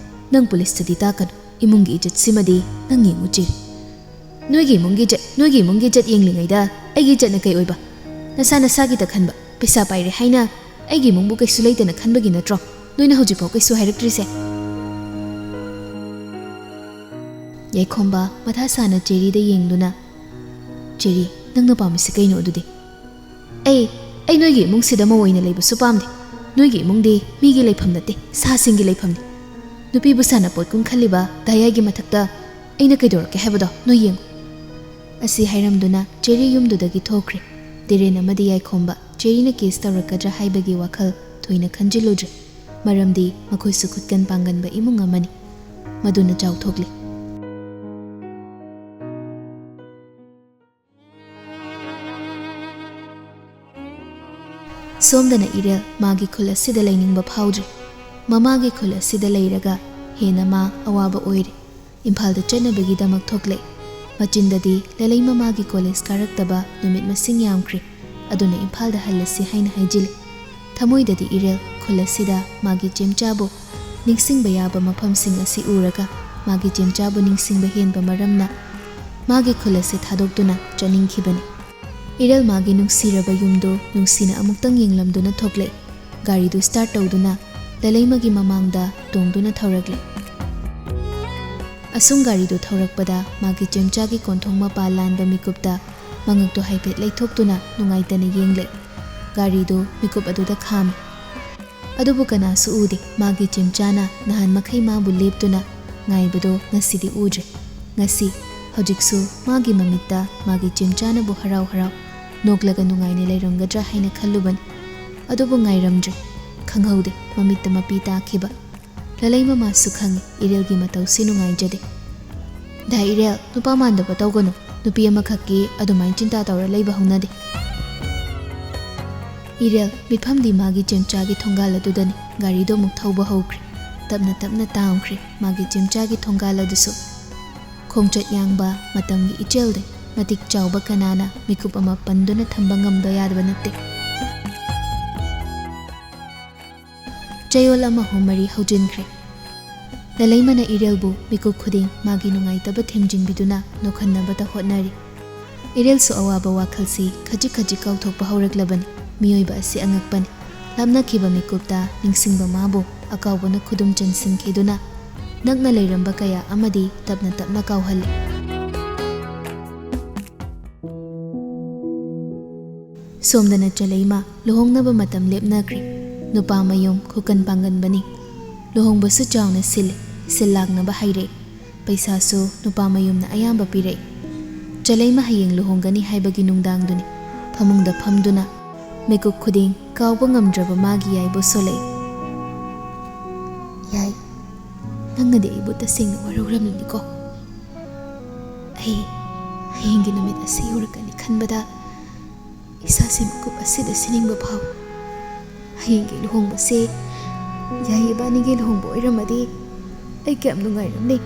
ꯅꯪ ꯄꯨꯂꯤꯁꯇꯗꯤ ꯇꯥꯛꯀꯅꯨ꯫ ꯏꯃꯨꯡꯒꯤ ꯏꯖꯠꯁꯤꯃꯗꯤ ꯅꯪ ꯌꯦꯡꯉꯨ ꯆꯦꯔꯤ꯫ ꯅꯣꯏꯒꯤ ꯏꯃꯨꯡꯒꯤ ꯏꯖꯠ, ꯅꯣꯏꯒꯤ ꯏꯃꯨꯡꯒꯤ ꯏꯖꯠ ꯌꯦꯡꯂꯤꯉꯩꯗ ꯑꯩꯒꯤ ꯏꯖꯠꯅ ꯀꯩ ꯑꯣꯏꯕ? ꯅꯁꯥ ꯅꯁꯥꯒꯤꯇ ꯈꯟꯕ, ꯄꯩꯁꯥ ꯄꯥꯏꯔꯦ ꯍꯥꯏꯅ ꯑꯩꯒꯤ ꯏꯃꯨꯡꯕꯨ ꯀꯩꯁꯨ ꯂꯩꯇꯅ ꯈꯟꯕꯒꯤ ꯅꯠꯇ꯭ꯔꯣ ꯅꯣꯏꯅ ꯍꯧꯖꯤꯛꯐꯥꯎ ꯀꯩꯁꯨ ꯍꯥꯏꯔꯛꯇ꯭ꯔꯤꯁꯦ?" ꯌꯥꯏꯈꯣꯝꯕ ꯃꯊꯥ ꯁꯥꯅ ꯆꯦꯔꯤꯗ ꯌꯦꯡꯗꯨꯅ, "ꯆꯦꯔꯤ, ꯅꯪꯅ ꯄꯥꯝꯃꯤꯁꯤ ꯀꯩꯅꯣ ꯑꯗꯨꯗꯤ?" "ꯑꯩ, ꯑꯩ ꯅꯣꯏꯒꯤ ꯏꯃꯨꯡꯁꯤꯗ ꯃꯧ ꯑꯣꯏꯅ ꯂꯩꯕꯁꯨ ꯄꯥꯝꯗꯦ꯫ ꯅꯣꯏꯒꯤ ꯏꯃꯨꯡꯗꯤ ꯃꯤꯒꯤ ꯂꯩꯐꯝ ꯅꯠꯇꯦ, ꯁꯥꯁꯤꯡꯒꯤ ꯂꯩꯐꯝꯅꯤ꯫ ꯅꯨꯄꯤꯕꯨ ꯁꯥꯟꯅꯄꯣꯠꯀꯨꯝ ꯈꯜꯂꯤꯕ ꯗꯥꯌꯥꯒꯤ ꯃꯊꯛꯇ ꯑꯩꯅ ꯀꯩꯗꯧꯔꯛꯀꯦ ꯍꯥꯏꯕꯗꯣ ꯅꯣꯏ ꯌꯦꯡꯉꯨ"꯫ ꯑꯁꯤ ꯍꯥꯏꯔꯝꯗꯨꯅ ꯆꯦꯔꯤ ꯌꯨꯝꯗꯨꯗꯒꯤ ꯊꯣꯛꯈ꯭ꯔꯦ꯫ ꯗꯤꯔꯦꯟ ꯑꯃꯗꯤ ꯌꯥꯏꯈꯣꯝꯕ ꯆꯦꯔꯤꯅ ꯀꯤꯁ ꯇꯧꯔꯛꯀꯗ꯭ꯔꯥ ꯍꯥꯏꯕꯒꯤ ꯋꯥꯈꯜ ꯊꯣꯏꯅ ꯈꯟꯖꯤꯜꯂꯨꯗ꯭ꯔꯦ, ꯃꯔꯝꯗꯤ ꯃꯈꯣꯏꯁꯨ ꯈꯨꯠꯀꯟ ꯄꯥꯡꯒꯟꯕ ꯏꯃꯨꯡ ꯑꯃꯅꯤ꯫ ꯃꯗꯨꯅ ꯆꯥꯎꯊꯣꯛꯂꯤ꯫ ꯁꯣꯝꯗꯅ ꯏꯔꯦꯜ ꯃꯥꯒꯤ ꯈꯨꯜ ꯑꯁꯤꯗ ꯂꯩꯅꯤꯡꯕ ꯐꯥꯎꯗ꯭ꯔꯦ꯫ ꯃꯃꯥꯒꯤ ꯈꯨꯜ ꯑꯁꯤꯗ ꯂꯩꯔꯒ ꯍꯦꯟꯅ ꯃꯥ ꯑꯋꯥꯕ ꯑꯣꯏꯔꯦ꯫ ꯏꯝꯐꯥꯜꯗ ꯆꯠꯅꯕꯒꯤꯗꯃꯛ ꯊꯣꯛꯂꯦ꯫ ꯃꯆꯤꯟꯗꯗꯤ ꯂꯂꯩꯃ ꯃꯥꯒꯤ ꯀꯣꯂꯦꯖ ꯀꯥꯔꯛꯇꯕ ꯅꯨꯃꯤꯠ ꯃꯁꯤꯡ ꯌꯥꯝꯈ꯭ꯔꯦ, ꯑꯗꯨꯅ ꯏꯝꯐꯥꯜꯗ ꯍꯜꯂꯁꯤ ꯍꯥꯏꯅ ꯍꯥꯏꯖꯤꯜꯂꯤ꯫ ꯊꯃꯣꯏꯗꯗꯤ ꯏꯔꯦꯜ ꯈꯨꯜ ꯑꯁꯤꯗ ꯃꯥꯒꯤ ꯆꯦꯝꯆꯥꯕꯨ ꯅꯤꯡꯁꯤꯡꯕ ꯌꯥꯕ ꯃꯐꯝꯁꯤꯡ ꯑꯁꯤ ꯎꯔꯒ ꯃꯥꯒꯤ ꯆꯦꯝꯆꯥꯕꯨ ꯅꯤꯡꯁꯤꯡꯕ ꯍꯦꯟꯕ ꯃꯔꯝꯅ ꯃꯥꯒꯤ ꯈꯨꯜ ꯑꯁꯤ ꯊꯥꯗꯣꯛꯇꯨꯅ ꯆꯠꯅꯤꯡꯈꯤꯕꯅꯤ꯫ ꯏꯔꯦꯜ ꯃꯥꯒꯤ ꯅꯨꯡꯁꯤꯔꯕ ꯌꯨꯝꯗꯨ ꯅꯨꯡꯁꯤꯅ ꯑꯃꯨꯛꯇꯪ ꯌꯦꯡꯂꯝꯗꯨꯅ ꯊꯣꯛꯂꯛꯏ꯫ ꯒꯥꯔꯤꯗꯨ ꯁ꯭ꯇꯥꯔꯠ ꯇꯧꯗꯨꯅ ꯂꯂꯩꯃꯒꯤ ꯃꯃꯥꯡꯗ ꯇꯣꯡꯗꯨꯅ ꯊꯧꯔꯛꯂꯦ꯫ ꯑꯁꯨꯝ ꯒꯥꯔꯤꯗꯨ ꯊꯧꯔꯛꯄꯗ ꯃꯥꯒꯤ ꯆꯦꯝꯆꯥꯒꯤ ꯀꯣꯟꯊꯣꯡ ꯃꯄꯥ ꯂꯥꯟꯕ ꯃꯤꯀꯨꯞꯇ ꯃꯉꯛꯇꯨ ꯍꯥꯏꯐꯦꯠ ꯂꯩꯊꯣꯛꯇꯨꯅ ꯅꯨꯡꯉꯥꯏꯇꯅ ꯌꯦꯡꯂꯦ꯫ ꯒꯥꯔꯤꯗꯨ ꯃꯤꯀꯨꯞ ꯑꯗꯨꯗ ꯈꯥꯝꯃꯤ꯫ ꯑꯗꯨꯕꯨ ꯀꯅꯥꯁꯨ ꯎꯗꯦ꯫ ꯃꯥꯒꯤ ꯆꯦꯝꯆꯥꯅ ꯅꯍꯥꯟ ꯃꯈꯩ ꯃꯥꯕꯨ ꯂꯦꯞꯇꯨꯅ ꯉꯥꯏꯕꯗꯣ ꯉꯁꯤꯗꯤ ꯎꯗ꯭ꯔꯦ꯫ ꯉꯁꯤ, ꯍꯧꯖꯤꯛꯁꯨ ꯃꯥꯒꯤ ꯃꯃꯤꯠꯇ ꯃꯥꯒꯤ ꯆꯦꯝꯆꯥꯅꯕꯨ ꯍꯔꯥꯎ ꯍꯔꯥꯎ ꯅꯣꯛꯂꯒ ꯅꯨꯡꯉꯥꯏꯅ ꯂꯩꯔꯝꯒꯗ꯭ꯔꯥ ꯍꯥꯏꯅ ꯈꯜꯂꯨꯕꯅꯤ꯫ ꯑꯗꯨꯕꯨ ꯉꯥꯏꯔꯝꯗ꯭ꯔꯦ꯫ ꯈꯪꯍꯧꯗꯦ, ꯃꯃꯤꯠꯇ ꯃꯄꯤ ꯇꯥꯈꯤꯕ꯫ ꯂꯂꯩ ꯃꯃꯥꯁꯨ ꯈꯪꯏ ꯏꯔꯦꯜꯒꯤ ꯃꯇꯧꯁꯤ ꯅꯨꯡꯉꯥꯏꯖꯗꯦ꯫ "ꯗꯥ ꯏꯔꯦꯜ, ꯅꯨꯄꯥ ꯃꯥꯟꯗꯕ ꯇꯧꯒꯅꯨ꯫ ꯅꯨꯄꯤ ꯑꯃꯈꯛꯀꯤ ꯑꯗꯨꯃꯥꯏꯅ ꯆꯤꯟꯇꯥ ꯇꯧꯔ ꯂꯩꯕ ꯍꯧꯅꯗꯦ"꯫ ꯏꯔꯦꯜ ꯃꯤꯠꯐꯝꯗꯤ ꯃꯥꯒꯤ ꯆꯦꯝꯆꯥꯒꯤ ꯊꯣꯡꯒꯥꯜ ꯑꯗꯨꯗꯅꯤ꯫ ꯒꯥꯔꯤꯗꯣ ꯑꯃꯨꯛ ꯊꯧꯕ ꯍꯧꯈ꯭ꯔꯦ꯫ ꯇꯞꯅ ꯇꯞꯅ ꯇꯥꯝꯈ꯭ꯔꯦ ꯃꯥꯒꯤ ꯆꯦꯝꯆꯥꯒꯤ ꯊꯣꯡꯒꯥꯜ ꯑꯗꯨꯁꯨ꯫ ꯈꯣꯡꯆꯠ ꯌꯥꯡꯕ ꯃꯇꯝꯒꯤ ꯏꯆꯦꯜꯗ ꯃꯇꯤꯛ ꯆꯥꯎꯕ ꯀꯅꯥꯅ ꯃꯤꯀꯨꯞ ꯑꯃ ꯄꯟꯗꯨꯅ ꯊꯝꯕ ꯉꯝꯕ ꯌꯥꯗꯕ ꯅꯠꯇꯦ꯫ ꯆꯌꯣꯜ ꯑꯃ ꯍꯨꯝ ꯃꯔꯤ ꯍꯧꯖꯤꯟꯈ꯭ꯔꯦ꯫ ꯂꯂꯩꯃꯅ ꯏꯔꯦꯜꯕꯨ ꯃꯤꯀꯨꯞ ꯈꯨꯗꯤꯡ ꯃꯥꯒꯤ ꯅꯨꯡꯉꯥꯏꯇꯕ ꯊꯦꯝꯖꯤꯟꯕꯤꯗꯨꯅ ꯅꯣꯛꯍꯟꯅꯕꯇ ꯍꯣꯠꯅꯔꯤ꯫ ꯏꯔꯦꯜꯁꯨ ꯑꯋꯥꯕ ꯋꯥꯈꯜꯁꯤ ꯈꯖꯤꯛ ꯈꯖꯤꯛ ꯀꯥꯎꯊꯣꯛꯄ ꯍꯧꯔꯛꯂꯕꯅꯤ꯫ ꯃꯤꯑꯣꯏꯕ ꯑꯁꯤ ꯑꯉꯛꯄꯅꯤ꯫ ꯂꯥꯞꯅꯈꯤꯕ ꯃꯤꯀꯨꯞꯇ ꯅꯤꯡꯁꯤꯡꯕ ꯃꯥꯕꯨ ꯑꯀꯥꯎꯕꯅ ꯈꯨꯗꯨꯝ ꯆꯟꯁꯤꯟꯈꯤꯗꯨꯅ ꯅꯛꯅ ꯂꯩꯔꯝꯕ ꯀꯌꯥ ꯑꯃꯗꯤ ꯇꯞꯅ ꯇꯞꯅ ꯀꯥꯎꯍꯜꯂꯤ꯫ ꯁꯣꯝꯗꯅ ꯆꯂꯩꯃ ꯂꯨꯍꯣꯡꯅꯕ ꯃꯇꯝ ꯂꯦꯞꯅꯈ꯭ꯔꯦ꯫ ꯅꯨꯄꯥ ꯃꯌꯨꯝ ꯈꯨꯀꯟ ꯄꯥꯡꯒꯟꯕꯅꯤ꯫ ꯂꯨꯍꯣꯡꯕꯁꯨ ꯆꯥꯎꯅ ꯁꯤꯜꯂꯤ, ꯁꯤꯜ ꯂꯥꯡꯅꯕ ꯍꯩꯔꯦ꯫ ꯄꯩꯁꯥꯁꯨ ꯅꯨꯄꯥ ꯃꯌꯨꯝꯅ ꯑꯌꯥꯝꯕ ꯄꯤꯔꯛꯏ꯫ ꯆꯂꯩꯃ ꯍꯌꯦꯡ ꯂꯨꯍꯣꯡꯒꯅꯤ ꯍꯥꯏꯕꯒꯤ ꯅꯨꯡꯗꯥꯡꯗꯨꯅꯤ꯫ ꯐꯃꯨꯡꯗ ꯐꯝꯗꯨꯅ ꯃꯤꯀꯨꯞ ꯈꯨꯗꯤꯡ ꯀꯥꯎꯕ ꯉꯝꯗ꯭ꯔꯕ ꯃꯥꯒꯤ ꯌꯥꯏꯕꯨ ꯁꯣꯜꯂꯛꯏ꯫ "ꯌꯥꯏ, ꯅꯪꯅꯗꯤ ꯑꯩꯕꯨ ꯇꯁꯦꯡꯅ ꯋꯥꯔꯧꯔꯝꯂꯅꯤꯀꯣ꯫ ꯑꯩ ꯍꯌꯦꯡꯒꯤ ꯅꯨꯃꯤꯠ ꯑꯁꯤ ꯌꯧꯔꯛꯀꯅꯤ ꯈꯟꯕꯗ ꯏꯁꯥꯁꯦ ꯃꯤꯀꯨꯞ ꯑꯁꯤꯗ ꯁꯤꯅꯤꯡꯕ ꯐꯥꯎꯏ꯫ ꯍꯌꯦꯡꯒꯤ ꯂꯨꯍꯣꯡꯕꯁꯦ ꯌꯥꯏ ꯏꯕꯥꯅꯤꯒꯤ ꯂꯨꯍꯣꯡꯕ ꯑꯣꯏꯔꯝꯃꯗꯤ ꯑꯩ ꯀꯌꯥꯝ ꯅꯨꯡꯉꯥꯏꯔꯝꯅꯤ꯫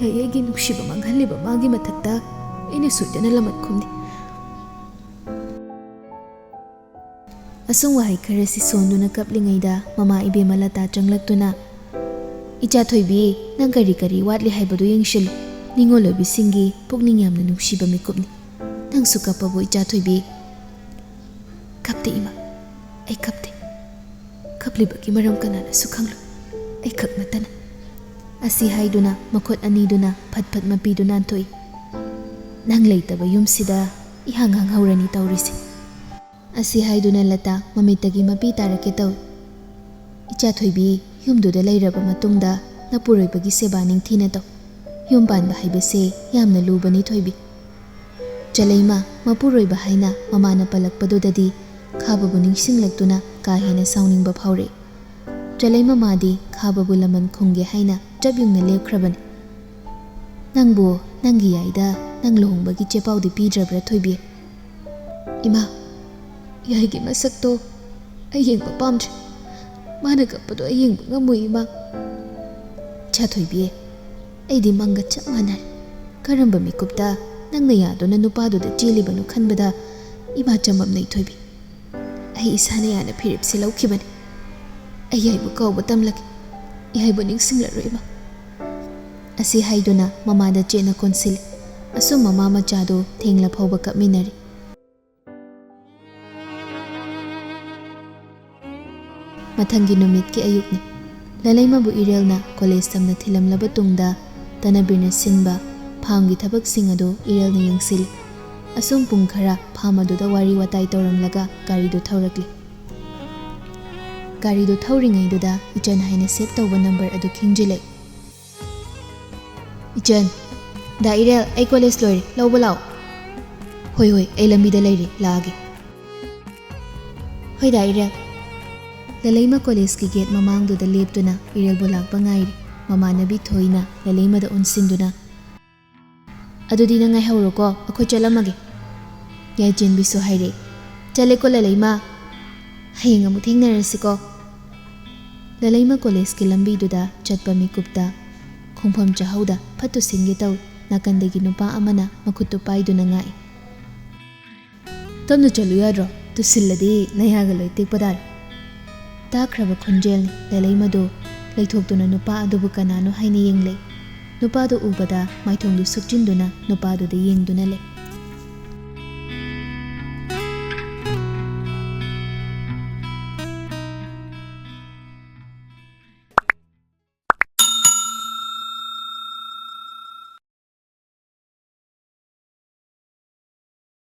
ꯌꯥꯏ ꯑꯩꯒꯤ ꯅꯨꯡꯁꯤꯕ ꯃꯥꯡꯍꯜꯂꯤꯕ ꯃꯥꯒꯤ ꯃꯊꯛꯇ ꯑꯩꯅ ꯁꯣꯏꯗꯅ ꯂꯃꯟ ꯈꯨꯝꯅꯤ꯫" ꯑꯁꯨꯝ ꯋꯥꯍꯩ ꯈꯔꯁꯤ ꯁꯣꯟꯗꯨꯅ ꯀꯞꯂꯤꯉꯩꯗ ꯃꯃꯥ ꯏꯕꯦꯝꯃ ꯂꯇꯥ ꯆꯪꯂꯛꯇꯨꯅ, "ꯏꯆꯥ ꯊꯣꯏꯕꯤ, ꯅꯪ ꯀꯔꯤ ꯀꯔꯤ ꯋꯥꯠꯂꯤ ꯍꯥꯏꯕꯗꯨ ꯌꯦꯡꯁꯤꯜꯂꯨ꯫ ꯅꯤꯡꯉꯣꯜ ꯑꯣꯏꯕꯤꯁꯤꯡꯒꯤ ꯄꯨꯛꯅꯤꯡ ꯌꯥꯝꯅ ꯅꯨꯡꯁꯤꯕ ꯃꯤꯀꯨꯞꯅꯤ꯫ ꯅꯪꯁꯨ ꯀꯞꯄꯕꯨ, ꯏꯆꯥ ꯊꯣꯏꯕꯤ?" "ꯀꯞꯇꯦ ꯏꯃꯥ, ꯑꯩ ꯀꯞꯇꯦ꯫ ꯀꯞꯂꯤꯕꯒꯤ ꯃꯔꯝ ꯀꯅꯥꯅꯁꯨ ꯈꯪꯂꯣꯏ, ꯑꯩꯈꯛ ꯅꯠꯇꯅ꯫" ꯑꯁꯤ ꯍꯥꯏꯗꯨꯅ ꯃꯈꯨꯠ ꯑꯅꯤꯗꯨꯅ ꯐꯠ ꯐꯠ ꯃꯄꯤꯗꯨ ꯅꯥꯟꯊꯣꯛꯏ꯫ "ꯅꯪ ꯂꯩꯇꯕ ꯌꯨꯝꯁꯤꯗ ꯏꯍꯥꯡ ꯍꯥꯡꯍꯧꯔꯅꯤ ꯇꯧꯔꯤꯁꯦ꯫" ꯑꯁꯤ ꯍꯥꯏꯗꯨꯅ ꯂꯇꯥ ꯃꯃꯤꯠꯇꯒꯤ ꯃꯄꯤ ꯇꯥꯔꯛꯀꯦ ꯇꯧꯏ꯫ "ꯏꯆꯥ ꯊꯣꯏꯕꯤ, ꯌꯨꯝꯗꯨꯗ ꯂꯩꯔꯕ ꯃꯇꯨꯡꯗ ꯅꯄꯨꯔꯣꯏꯕꯒꯤ ꯁꯦꯕꯥ ꯅꯤꯡꯊꯤꯅ ꯇꯧ꯫ ꯌꯨꯝ ꯄꯥꯟꯕ ꯍꯥꯏꯕꯁꯦ ꯌꯥꯝꯅ ꯂꯨꯕꯅꯤ ꯊꯣꯏꯕꯤ꯫" ꯆꯂꯩꯃ ꯃꯄꯨꯔꯣꯏꯕ ꯍꯥꯏꯅ ꯃꯃꯥꯅ ꯄꯜꯂꯛꯄꯗꯨꯗꯗꯤ ꯈꯥꯕꯕꯨ ꯅꯤꯡꯁꯤꯡꯂꯛꯇꯨꯅ ꯀꯥ ꯍꯦꯟꯅ ꯁꯥꯎꯅꯤꯡꯕ ꯐꯥꯎꯔꯛꯏ꯫ ꯆꯂꯩꯃ ꯃꯥꯗꯤ ꯈꯥꯕꯕꯨ ꯂꯃꯟ ꯈꯨꯝꯒꯦ ꯍꯥꯏꯅ ꯆꯞ ꯌꯨꯡꯅ ꯂꯦꯞꯈ꯭ꯔꯕꯅꯤ꯫ "ꯅꯪꯕꯨ ꯅꯪꯒꯤ ꯌꯥꯏꯗ ꯅꯪ ꯂꯨꯍꯣꯡꯕꯒꯤ ꯆꯦꯄꯥꯎꯗꯤ ꯄꯤꯗ꯭ꯔꯕ꯭ꯔꯥ ꯊꯣꯏꯕꯤ?" "ꯏꯃꯥ, ꯌꯥꯏꯒꯤ ꯃꯁꯛꯇꯣ ꯑꯩ ꯌꯦꯡꯕ ꯄꯥꯝꯗ꯭ꯔꯦ꯫ ꯃꯥꯅ ꯀꯞꯄꯗꯣ ꯑꯩ ꯌꯦꯡꯕ ꯉꯝꯃꯣꯏ ꯏꯃꯥ꯫" "ꯏꯆꯥ ꯊꯣꯏꯕꯤ, ꯑꯩꯗꯤ ꯃꯪꯒ ꯆꯞ ꯃꯥꯟꯅꯔꯦ꯫ ꯀꯔꯝꯕ ꯃꯤꯀꯨꯞꯇ ꯅꯪꯅ ꯌꯥꯗꯨꯅ ꯅꯨꯄꯥꯗꯨꯗ ꯆꯦꯜꯂꯤꯕꯅꯣ ꯈꯟꯕꯗ ꯏꯃꯥ ꯆꯃꯝꯅꯩ ꯊꯣꯏꯕꯤ꯫ ꯑꯩ ꯏꯁꯥꯅ ꯌꯥꯅ ꯐꯤꯔꯦꯞꯁꯦ ꯂꯧꯈꯤꯕꯅꯤ꯫ ꯑꯩ ꯌꯥꯏꯕꯨ ꯀꯥꯎꯕ ꯇꯝꯂꯒꯦ꯫ ꯌꯥꯏꯕꯨ ꯅꯤꯡꯁꯤꯡꯂꯔꯣꯏ ꯏꯃꯥ꯫" ꯑꯁꯤ ꯍꯥꯏꯗꯨꯅ ꯃꯃꯥꯗ ꯆꯦꯠꯅ ꯀꯣꯟꯁꯤꯜꯂꯤ꯫ ꯑꯁꯨꯝ ꯃꯃꯥ ꯃꯆꯥꯗꯨ ꯊꯦꯡꯂ ꯐꯥꯎꯕ ꯀꯞꯃꯤꯟꯅꯔꯤ꯫ ꯃꯊꯪꯒꯤ ꯅꯨꯃꯤꯠꯀꯤ ꯑꯌꯨꯛꯅꯤ꯫ ꯂꯂꯩꯃꯕꯨ ꯏꯔꯦꯜꯅ ꯀꯣꯂꯦꯖ ꯇꯝꯅ ꯊꯤꯜꯂꯝꯂꯕ ꯇꯨꯡꯗ, ꯇꯅꯕꯤꯔꯅ ꯁꯤꯟꯕ ꯐꯥꯝꯒꯤ ꯊꯕꯛꯁꯤꯡ ꯑꯗꯨ ꯏꯔꯦꯜꯅ ꯌꯦꯡꯁꯤꯜꯂꯤ꯫ ꯑꯁꯨꯝ ꯄꯨꯡ ꯈꯔ ꯐꯥꯝ ꯑꯗꯨꯗ ꯋꯥꯔꯤ ꯋꯥꯇꯥꯏ ꯇꯧꯔꯝꯂꯒ ꯒꯥꯔꯤꯗꯨ ꯊꯧꯔꯛꯂꯤ꯫ ꯒꯥꯔꯤꯗꯨ ꯊꯧꯔꯤꯉꯩꯗꯨꯗ ꯏꯆꯟ ꯍꯥꯏꯅ ꯁꯦꯚ ꯇꯧꯕ ꯅꯝꯕꯔ ꯑꯗꯨ ꯈꯤꯡꯖꯤꯜꯂꯛꯏ꯫ "ꯏꯆꯟ, ꯗꯥ ꯏꯔꯦꯜ, ꯑꯩ ꯀꯣꯂꯦꯖ ꯂꯣꯏꯔꯦ, ꯂꯧꯕ ꯂꯥꯛꯑꯣ꯫" "ꯍꯣꯏ, ꯍꯣꯏ, ꯑꯩ ꯂꯝꯕꯤꯗ ꯂꯩꯔꯦ, ꯂꯥꯛꯑꯒꯦ꯫" "ꯍꯣꯏ, ꯗꯥ ꯏꯔꯦꯜ꯫" ꯂꯂꯩꯃ ꯀꯣꯂꯦꯖꯀꯤ ꯒꯦꯠ ꯃꯃꯥꯡꯗꯨꯗ ꯂꯦꯞꯇꯨꯅ ꯏꯔꯦꯜꯕꯨ ꯂꯥꯛꯄ ꯉꯥꯏꯔꯤ꯫ ꯃꯃꯥꯟꯅꯕꯤ ꯊꯣꯏꯅ ꯂꯂꯩꯃꯗ ꯑꯣꯟꯁꯤꯟꯗꯨꯅ, "ꯑꯗꯨꯗꯤ ꯅꯪ ꯉꯥꯏꯍꯧꯔꯣꯀꯣ, ꯑꯩꯈꯣꯏ ꯆꯠꯂꯝꯃꯒꯦ꯫" ꯌꯥꯏꯆꯦꯟꯕꯤꯁꯨ ꯍꯥꯏꯔꯛꯏ, "ꯆꯠꯂꯦꯀꯣ ꯂꯂꯩꯃ, ꯍꯌꯦꯡ ꯑꯃꯨꯛ ꯊꯦꯡꯅꯔꯁꯤꯀꯣ꯫" ꯂꯂꯩꯃ ꯀꯣꯂꯦꯖꯀꯤ ꯂꯝꯕꯤꯗꯨꯗ ꯆꯠꯄ ꯃꯤꯀꯨꯞꯇ ꯈꯣꯡꯐꯝ ꯆꯥꯍꯧꯗ ꯐꯠꯇꯨ ꯁꯤꯟꯒꯦ ꯇꯧꯏ꯫ ꯅꯥꯀꯟꯗꯒꯤ ꯅꯨꯄꯥ ꯑꯃꯅ ꯃꯈꯨꯠꯇꯨ ꯄꯥꯏꯗꯨꯅ ꯉꯥꯛꯏ꯫ "ꯇꯞꯅ ꯆꯠꯂꯨ ꯌꯥꯗ꯭ꯔꯣ? ꯇꯨꯁꯤꯜꯂꯗꯤ ꯅꯌꯥꯒ ꯂꯣꯏ ꯇꯦꯛꯄ ꯇꯥꯔꯦ꯫" ꯇꯥꯈ꯭ꯔꯕ ꯈꯣꯟꯖꯦꯜꯅꯤ ꯂꯂꯩꯃꯗꯨ꯫ ꯂꯩꯊꯣꯛꯇꯨꯅ ꯅꯨꯄꯥ ꯑꯗꯨꯕꯨ ꯀꯅꯥꯅꯣ ꯍꯥꯏꯅ ꯌꯦꯡꯂꯦ꯫ ꯅꯨꯄꯥꯗꯨ ꯎꯕꯗ ꯃꯥꯏꯊꯣꯡꯗꯨ ꯁꯨꯛꯆꯤꯟꯗꯨꯅ ꯅꯨꯄꯥꯗꯨꯗ ꯌꯦꯡꯗꯨꯅ ꯂꯩ꯫